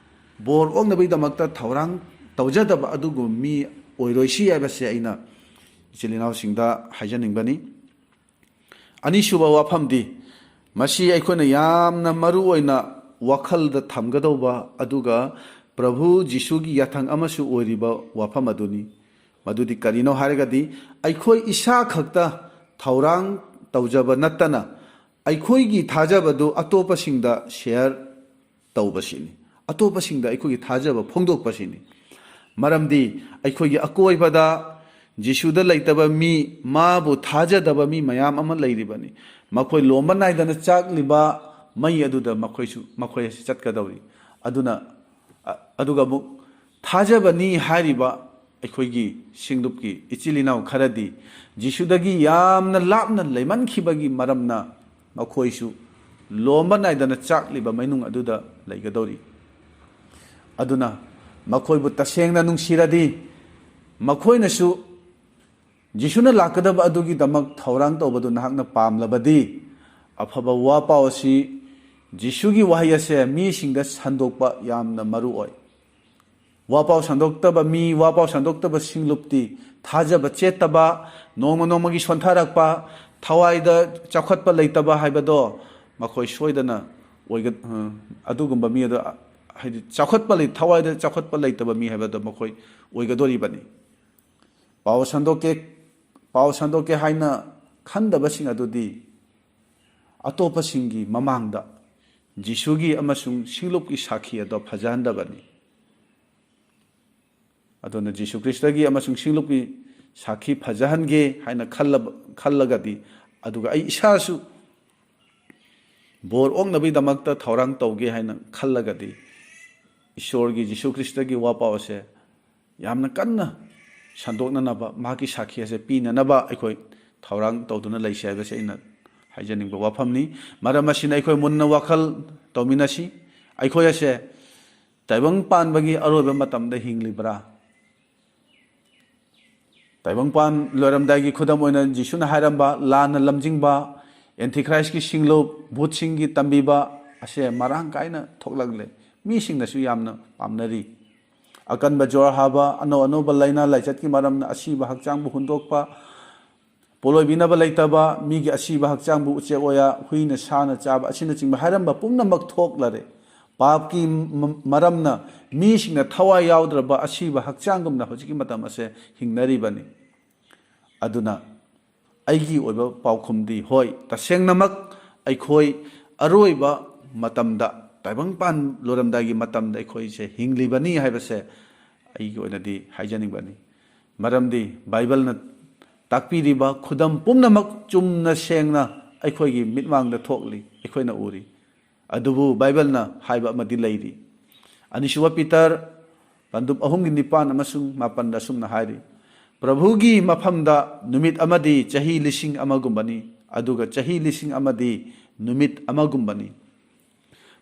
ꯕꯣꯔ ꯑꯣꯛꯅꯕꯒꯤꯗꯃꯛꯇ ꯊꯧꯔꯥꯡ ꯇꯧꯖꯗꯕ ꯑꯗꯨꯒꯨꯝꯕ ꯃꯤ ꯑꯣꯏꯔꯣꯏꯁꯤ ꯍꯥꯏꯕꯁꯦ ꯑꯩꯅ ꯏꯆꯤꯜ ꯏꯅꯥꯎꯁꯤꯡꯗ ꯍꯥꯏꯖꯅꯤꯡꯕꯅꯤ꯫ ꯑꯅꯤꯁꯨꯕ ꯋꯥꯐꯝꯗꯤ, ꯃꯁꯤ ꯑꯩꯈꯣꯏꯅ ꯌꯥꯝꯅ ꯃꯔꯨ ꯑꯣꯏꯅ ꯋꯥꯈꯜꯗ ꯊꯝꯒꯗꯧꯕ, ꯑꯗꯨꯒ ꯄ꯭ꯔꯚꯨ ꯖꯤꯁꯨꯒꯤ ꯌꯥꯊꯪ ꯑꯃꯁꯨ ꯑꯣꯏꯔꯤꯕ ꯋꯥꯐꯝ ꯑꯗꯨꯅꯤ꯫ ꯃꯗꯨꯗꯤ ꯀꯔꯤꯅꯣ ꯍꯥꯏꯔꯒꯗꯤ, ꯑꯩꯈꯣꯏ ꯏꯁꯥ ꯈꯛꯇ ꯊꯧꯔꯥꯡ ꯇꯧꯖꯕ ꯅꯠꯇꯅ, ꯑꯩꯈꯣꯏꯒꯤ ꯊꯥꯖꯕꯗꯨ ꯑꯇꯣꯞꯄꯁꯤꯡꯗ ꯁꯦꯌꯔ ꯇꯧꯕꯁꯤꯅꯤ꯫ ꯑꯇꯣꯞꯄꯁꯤꯡꯗ ꯑꯩꯈꯣꯏꯒꯤ ꯊꯥꯖꯕ ꯐꯣꯡꯗꯣꯛꯄꯁꯤꯅꯤ꯫ ꯃꯔꯝꯗꯤ ꯑꯩꯈꯣꯏꯒꯤ ꯑꯀꯣꯏꯕꯗ ꯖꯤꯁꯨꯗ ꯂꯩꯇꯕ ꯃꯤ, ꯃꯥꯕꯨ ꯊꯥꯖꯗꯕ ꯃꯤ ꯃꯌꯥꯝ ꯑꯃ ꯂꯩꯔꯤꯕꯅꯤ꯫ ꯃꯈꯣꯏ ꯂꯣꯝꯕ ꯅꯥꯏꯗꯅ ꯆꯥꯛꯂꯤꯕ ꯃꯩ ꯑꯗꯨꯗ ꯃꯈꯣꯏꯁꯨ, ꯃꯈꯣꯏ ꯑꯁꯤ ꯆꯠꯀꯗꯧꯔꯤ꯫ ꯑꯗꯨꯅ, ꯑ-, ꯑꯗꯨꯒ ꯑꯃꯨꯛ ꯊꯥꯖꯕꯅꯤ ꯍꯥꯏꯔꯤꯕ ꯑꯩꯈꯣꯏꯒꯤ ꯁꯤꯡꯂꯨꯞꯀꯤ ꯏꯆꯤꯜ ꯏꯅꯥꯎ ꯈꯔꯗꯤ ꯖꯤꯁꯨꯗꯒꯤ ꯌꯥꯝꯅ ꯂꯥꯞꯅ ꯂꯩꯃꯟꯈꯤꯕꯒꯤ ꯃꯔꯝꯅ ꯃꯈꯣꯏꯁꯨ ꯂꯣꯝꯕ ꯅꯥꯏꯗꯅ ꯆꯥꯛꯂꯤꯕ ꯃꯩꯅꯨꯡ ꯑꯗꯨꯗ ꯂꯩꯒꯗꯧꯔꯤ꯫ ꯑꯗꯨꯅ ꯃꯈꯣꯏꯕꯨ ꯇꯁꯦꯡꯅ ꯅꯨꯡꯁꯤꯔꯗꯤ, ꯃꯈꯣꯏꯅꯁꯨ ꯖꯤꯁꯨꯅ ꯂꯥꯛꯀꯗꯕ ꯑꯗꯨꯒꯤꯗꯃꯛ ꯊꯧꯔꯥꯡ ꯇꯧꯕꯗꯨ ꯅꯍꯥꯛꯅ ꯄꯥꯝꯂꯕꯗꯤ, ꯑꯐꯕ ꯋꯥ ꯄꯥꯎ ꯑꯁꯤ, ꯖꯤꯁꯨꯒꯤ ꯋꯥꯍꯩ ꯑꯁꯦ ꯃꯤꯁꯤꯡꯗ ꯁꯟꯗꯣꯛꯄ ꯌꯥꯝꯅ ꯃꯔꯨ ꯑꯣꯏ꯫ ꯋꯥ ꯄꯥꯎ ꯁꯟꯗꯣꯛꯇꯕ ꯃꯤ, ꯋꯥ ꯄꯥꯎ ꯁꯟꯗꯣꯛꯇꯕ ꯁꯤꯡꯂꯨꯞꯇꯤ ꯊꯥꯖꯕ ꯆꯦꯠꯇꯕ, ꯅꯣꯡꯃ ꯅꯣꯡꯃꯒꯤ ꯁꯣꯟꯊꯔꯛꯄ, ꯊꯋꯥꯏꯗ ꯆꯥꯎꯈꯠꯄ ꯂꯩꯇꯕ ꯍꯥꯏꯕꯗꯣ ꯃꯈꯣꯏ ꯁꯣꯏꯗꯅ ꯑꯣꯏꯒ-, ꯑ, ꯑꯗꯨꯒꯨꯝꯕ ꯃꯤ ꯑꯗꯣ, ꯍꯥꯏꯗꯤ ꯆꯥꯎꯈꯠꯄ ꯂꯩ-, ꯊꯋꯥꯏꯗ ꯆꯥꯎꯈꯠꯄ ꯂꯩꯇꯕ ꯃꯤ ꯍꯥꯏꯕꯗꯣ ꯃꯈꯣꯏ ꯑꯣꯏꯒꯗꯣꯔꯤꯕꯅꯤ꯫ ꯄꯥꯎ ꯁꯟꯗꯣꯛꯀꯦ, ꯄꯥꯎ ꯁꯟꯗꯣꯛꯀꯦ ꯍꯥꯏꯅ ꯈꯟꯗꯕꯁꯤꯡ ꯑꯗꯨꯗꯤ ꯑꯇꯣꯞꯄꯁꯤꯡꯒꯤ ꯃꯃꯥꯡꯗ ꯖꯤꯁꯨꯒꯤ ꯑꯃꯁꯨꯡ ꯁꯤꯡꯂꯨꯞꯀꯤ ꯁꯥꯈꯤ ꯑꯗꯣ ꯐꯖꯍꯟꯗꯕꯅꯤ꯫ ꯑꯗꯨꯅ ꯖꯤꯁꯨ ꯈ꯭ꯔꯤꯁꯇꯒꯤ ꯑꯃꯁꯨꯡ ꯁꯤꯡꯂꯨꯞꯀꯤ ꯁꯥꯈꯤ ꯐꯖꯍꯟꯒꯦ ꯍꯥꯏꯅ ꯈꯜꯂꯕ-, ꯈꯜꯂꯒꯗꯤ, ꯑꯗꯨꯒ ꯑꯩ ꯏꯁꯥꯁꯨ ꯕꯣꯔ ꯑꯣꯛꯅꯕꯒꯤꯗꯃꯛꯇ ꯊꯧꯔꯥꯡ ꯇꯧꯒꯦ ꯍꯥꯏꯅ ꯈꯜꯂꯒꯗꯤ, ꯏꯁꯣꯔꯒꯤ ꯖꯤꯁꯨ ꯈ꯭ꯔꯤꯁꯇꯒꯤ ꯋꯥꯄꯥꯎ ꯑꯁꯦ ꯌꯥꯝꯅ ꯀꯟꯅ ꯁꯟꯗꯣꯛꯅꯅꯕ, ꯃꯍꯥꯛꯀꯤ ꯁꯥꯈꯤ ꯑꯁꯦ ꯄꯤꯅꯅꯕ ꯑꯩꯈꯣꯏ ꯊꯧꯔꯥꯡ ꯇꯧꯗꯨꯅ ꯂꯩꯁꯤ ꯍꯥꯏꯕꯁꯦ ꯑꯩꯅ ꯍꯥꯏꯖꯅꯤꯡꯕ ꯋꯥꯐꯝꯅꯤ꯫ ꯃꯔꯝ ꯑꯁꯤꯅ ꯑꯩꯈꯣꯏ ꯃꯨꯟꯅ ꯋꯥꯈꯜ ꯇꯧꯃꯤꯟꯅꯁꯤ꯫ ꯑꯩꯈꯣꯏ ꯑꯁꯦ ꯇꯥꯏꯕꯪ ꯄꯥꯟꯕꯒꯤ ꯑꯔꯣꯏꯕ ꯃꯇꯝꯗ ꯍꯤꯡꯂꯤꯕ꯭ꯔꯥ? ꯇꯥꯏꯕꯪꯄꯥꯟ ꯂꯣꯏꯔꯝꯗꯥꯏꯒꯤ ꯈꯨꯗꯝ ꯑꯣꯏꯅ ꯖꯤꯁꯨꯅ ꯍꯥꯏꯔꯝꯕ ꯂꯥꯟꯅ ꯂꯝꯖꯤꯡꯕ, ꯑꯦꯟꯇꯤꯈ꯭ꯔꯥꯏꯁꯀꯤ ꯁꯤꯡꯂꯨꯞ, ꯚꯨꯠꯁꯤꯡꯒꯤ ꯇꯝꯕꯤꯕ ꯑꯁꯦ ꯃꯔꯥꯡ ꯀꯥꯏꯅ ꯊꯣꯛꯂꯛꯂꯦ꯫ ꯃꯤꯁꯤꯡꯅꯁꯨ ꯌꯥꯝꯅ ꯄꯥꯝꯅꯔꯤ꯫ ꯑꯀꯟꯕ ꯖ꯭ꯋꯔ ꯍꯥꯕ, ꯑꯅꯧ ꯑꯅꯧꯕ ꯂꯥꯏꯅꯥ ꯂꯥꯏꯆꯠꯀꯤ ꯃꯔꯝꯅ ꯑꯁꯤꯕ ꯍꯛꯆꯥꯡꯕꯨ ꯍꯨꯟꯗꯣꯛꯄ, ꯄꯣꯠꯂꯣꯏꯕꯤꯅꯕ ꯂꯩꯇꯕ, ꯃꯤꯒꯤ ꯑꯁꯤꯕ ꯍꯛꯆꯥꯡꯕꯨ ꯎꯆꯦꯛ ꯋꯥꯌꯥ, ꯍꯨꯏꯅ ꯁꯥꯅ ꯆꯥꯕ ꯑꯁꯤꯅꯆꯤꯡꯕ ꯍꯥꯏꯔꯝꯕ ꯄꯨꯝꯅꯃꯛ ꯊꯣꯛꯂꯔꯦ꯫ ꯄꯥꯞꯀꯤ ꯃ-, ꯃꯔꯝꯅ ꯃꯤꯁꯤꯡꯅ ꯊꯋꯥꯏ ꯌꯥꯎꯗ꯭ꯔꯕ ꯑꯁꯤꯕ ꯍꯛꯆꯥꯡꯒꯨꯝꯅ ꯍꯧꯖꯤꯛꯀꯤ ꯃꯇꯝ ꯑꯁꯦ ꯍꯤꯡꯅꯔꯤꯕꯅꯤ꯫ ꯑꯗꯨꯅ ꯑꯩꯒꯤ ꯑꯣꯏꯕ ꯄꯥꯎꯈꯨꯝꯗꯤ, ꯍꯣꯏ, ꯇꯁꯦꯡꯅꯃꯛ ꯑꯩꯈꯣꯏ ꯑꯔꯣꯏꯕ ꯃꯇꯝꯗ, ꯇꯥꯏꯕꯪꯄꯥꯟ ꯂꯣꯏꯔꯝꯗꯥꯏꯒꯤ ꯃꯇꯝꯗ ꯑꯩꯈꯣꯏꯁꯦ ꯍꯤꯡꯂꯤꯕꯅꯤ ꯍꯥꯏꯕꯁꯦ ꯑꯩꯒꯤ ꯑꯣꯏꯅꯗꯤ ꯍꯥꯏꯖꯅꯤꯡꯕꯅꯤ꯫ ꯃꯔꯝꯗꯤ ꯕꯥꯏꯕꯜꯅ ꯇꯥꯛꯄꯤꯔꯤꯕ ꯈꯨꯗꯝ ꯄꯨꯝꯅꯃꯛ ꯆꯨꯝꯅ ꯁꯦꯡꯅ ꯑꯩꯈꯣꯏꯒꯤ ꯃꯤꯠꯃꯥꯡꯗ ꯊꯣꯛꯂꯤ, ꯑꯩꯈꯣꯏꯅ ꯎꯔꯤ꯫ ꯑꯗꯨꯕꯨ ꯕꯥꯏꯕꯜꯅ ꯍꯥꯏꯕ ꯑꯃꯗꯤ ꯂꯩꯔꯤ꯫ ꯑꯅꯤꯁꯨꯕ ꯄꯤꯇꯔ ꯄꯟꯗꯨꯞ ꯑꯍꯨꯝꯒꯤ ꯅꯤꯄꯥꯟ ꯑꯃꯁꯨꯡ ꯃꯥꯄꯟꯗ ꯑꯁꯨꯝꯅ ꯍꯥꯏꯔꯤ, "ꯄ꯭ꯔꯚꯨꯒꯤ ꯃꯐꯝꯗ ꯅꯨꯃꯤꯠ ꯑꯃꯗꯤ ꯆꯍꯤ ꯂꯤꯁꯤꯡ ꯑꯃꯒꯨꯝꯕꯅꯤ, ꯑꯗꯨꯒ ꯆꯍꯤ ꯂꯤꯁꯤꯡ ꯑꯃꯗꯤ ꯅꯨꯃꯤꯠ ꯑꯃꯒꯨꯝꯕꯅꯤ꯫"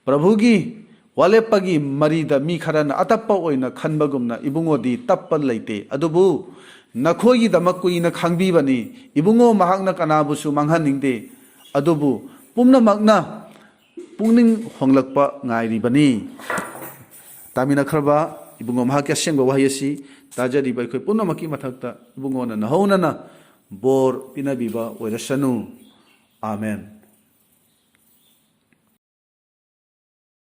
ꯄ꯭ꯔꯚꯨꯒꯤ ꯋꯥꯂꯦꯞꯄꯒꯤ ꯃꯔꯤꯗ ꯃꯤ ꯈꯔꯅ ꯑꯇꯞꯄ ꯑꯣꯏꯅ ꯈꯟꯕꯒꯨꯝꯅ ꯏꯕꯨꯡꯉꯣꯗꯤ ꯇꯞꯄ ꯂꯩꯇꯦ꯫ ꯑꯗꯨꯕꯨ ꯅꯈꯣꯏꯒꯤꯗꯃꯛ ꯀꯨꯏꯅ ꯈꯥꯡꯕꯤꯕꯅꯤ꯫ ꯏꯕꯨꯡꯉꯣ ꯃꯍꯥꯛꯅ ꯀꯅꯥꯕꯨꯁꯨ ꯃꯥꯡꯍꯟꯅꯤꯡꯗꯦ꯫ ꯑꯗꯨꯕꯨ ꯄꯨꯝꯅꯃꯛꯅ ꯄꯨꯛꯅꯤꯡ ꯍꯣꯡꯂꯛꯄ ꯉꯥꯏꯔꯤꯕꯅꯤ꯫ ꯇꯥꯃꯤꯟꯅꯈ꯭ꯔꯕ ꯏꯕꯨꯡꯉꯣ ꯃꯍꯥꯛꯀꯤ ꯑꯁꯦꯡꯕ ꯋꯥꯍꯩ ꯑꯁꯤ ꯇꯥꯖꯔꯤꯕ ꯑꯩꯈꯣꯏ ꯄꯨꯝꯅꯃꯛꯀꯤ ꯃꯊꯛꯇ ꯏꯕꯨꯡꯉꯣꯅ ꯅꯍꯧꯅꯅ ꯕꯣꯔ ꯄꯤꯅꯕꯤꯕ ꯑꯣꯏꯔꯁꯅꯨ꯫ ꯑꯥꯃꯦꯟ꯫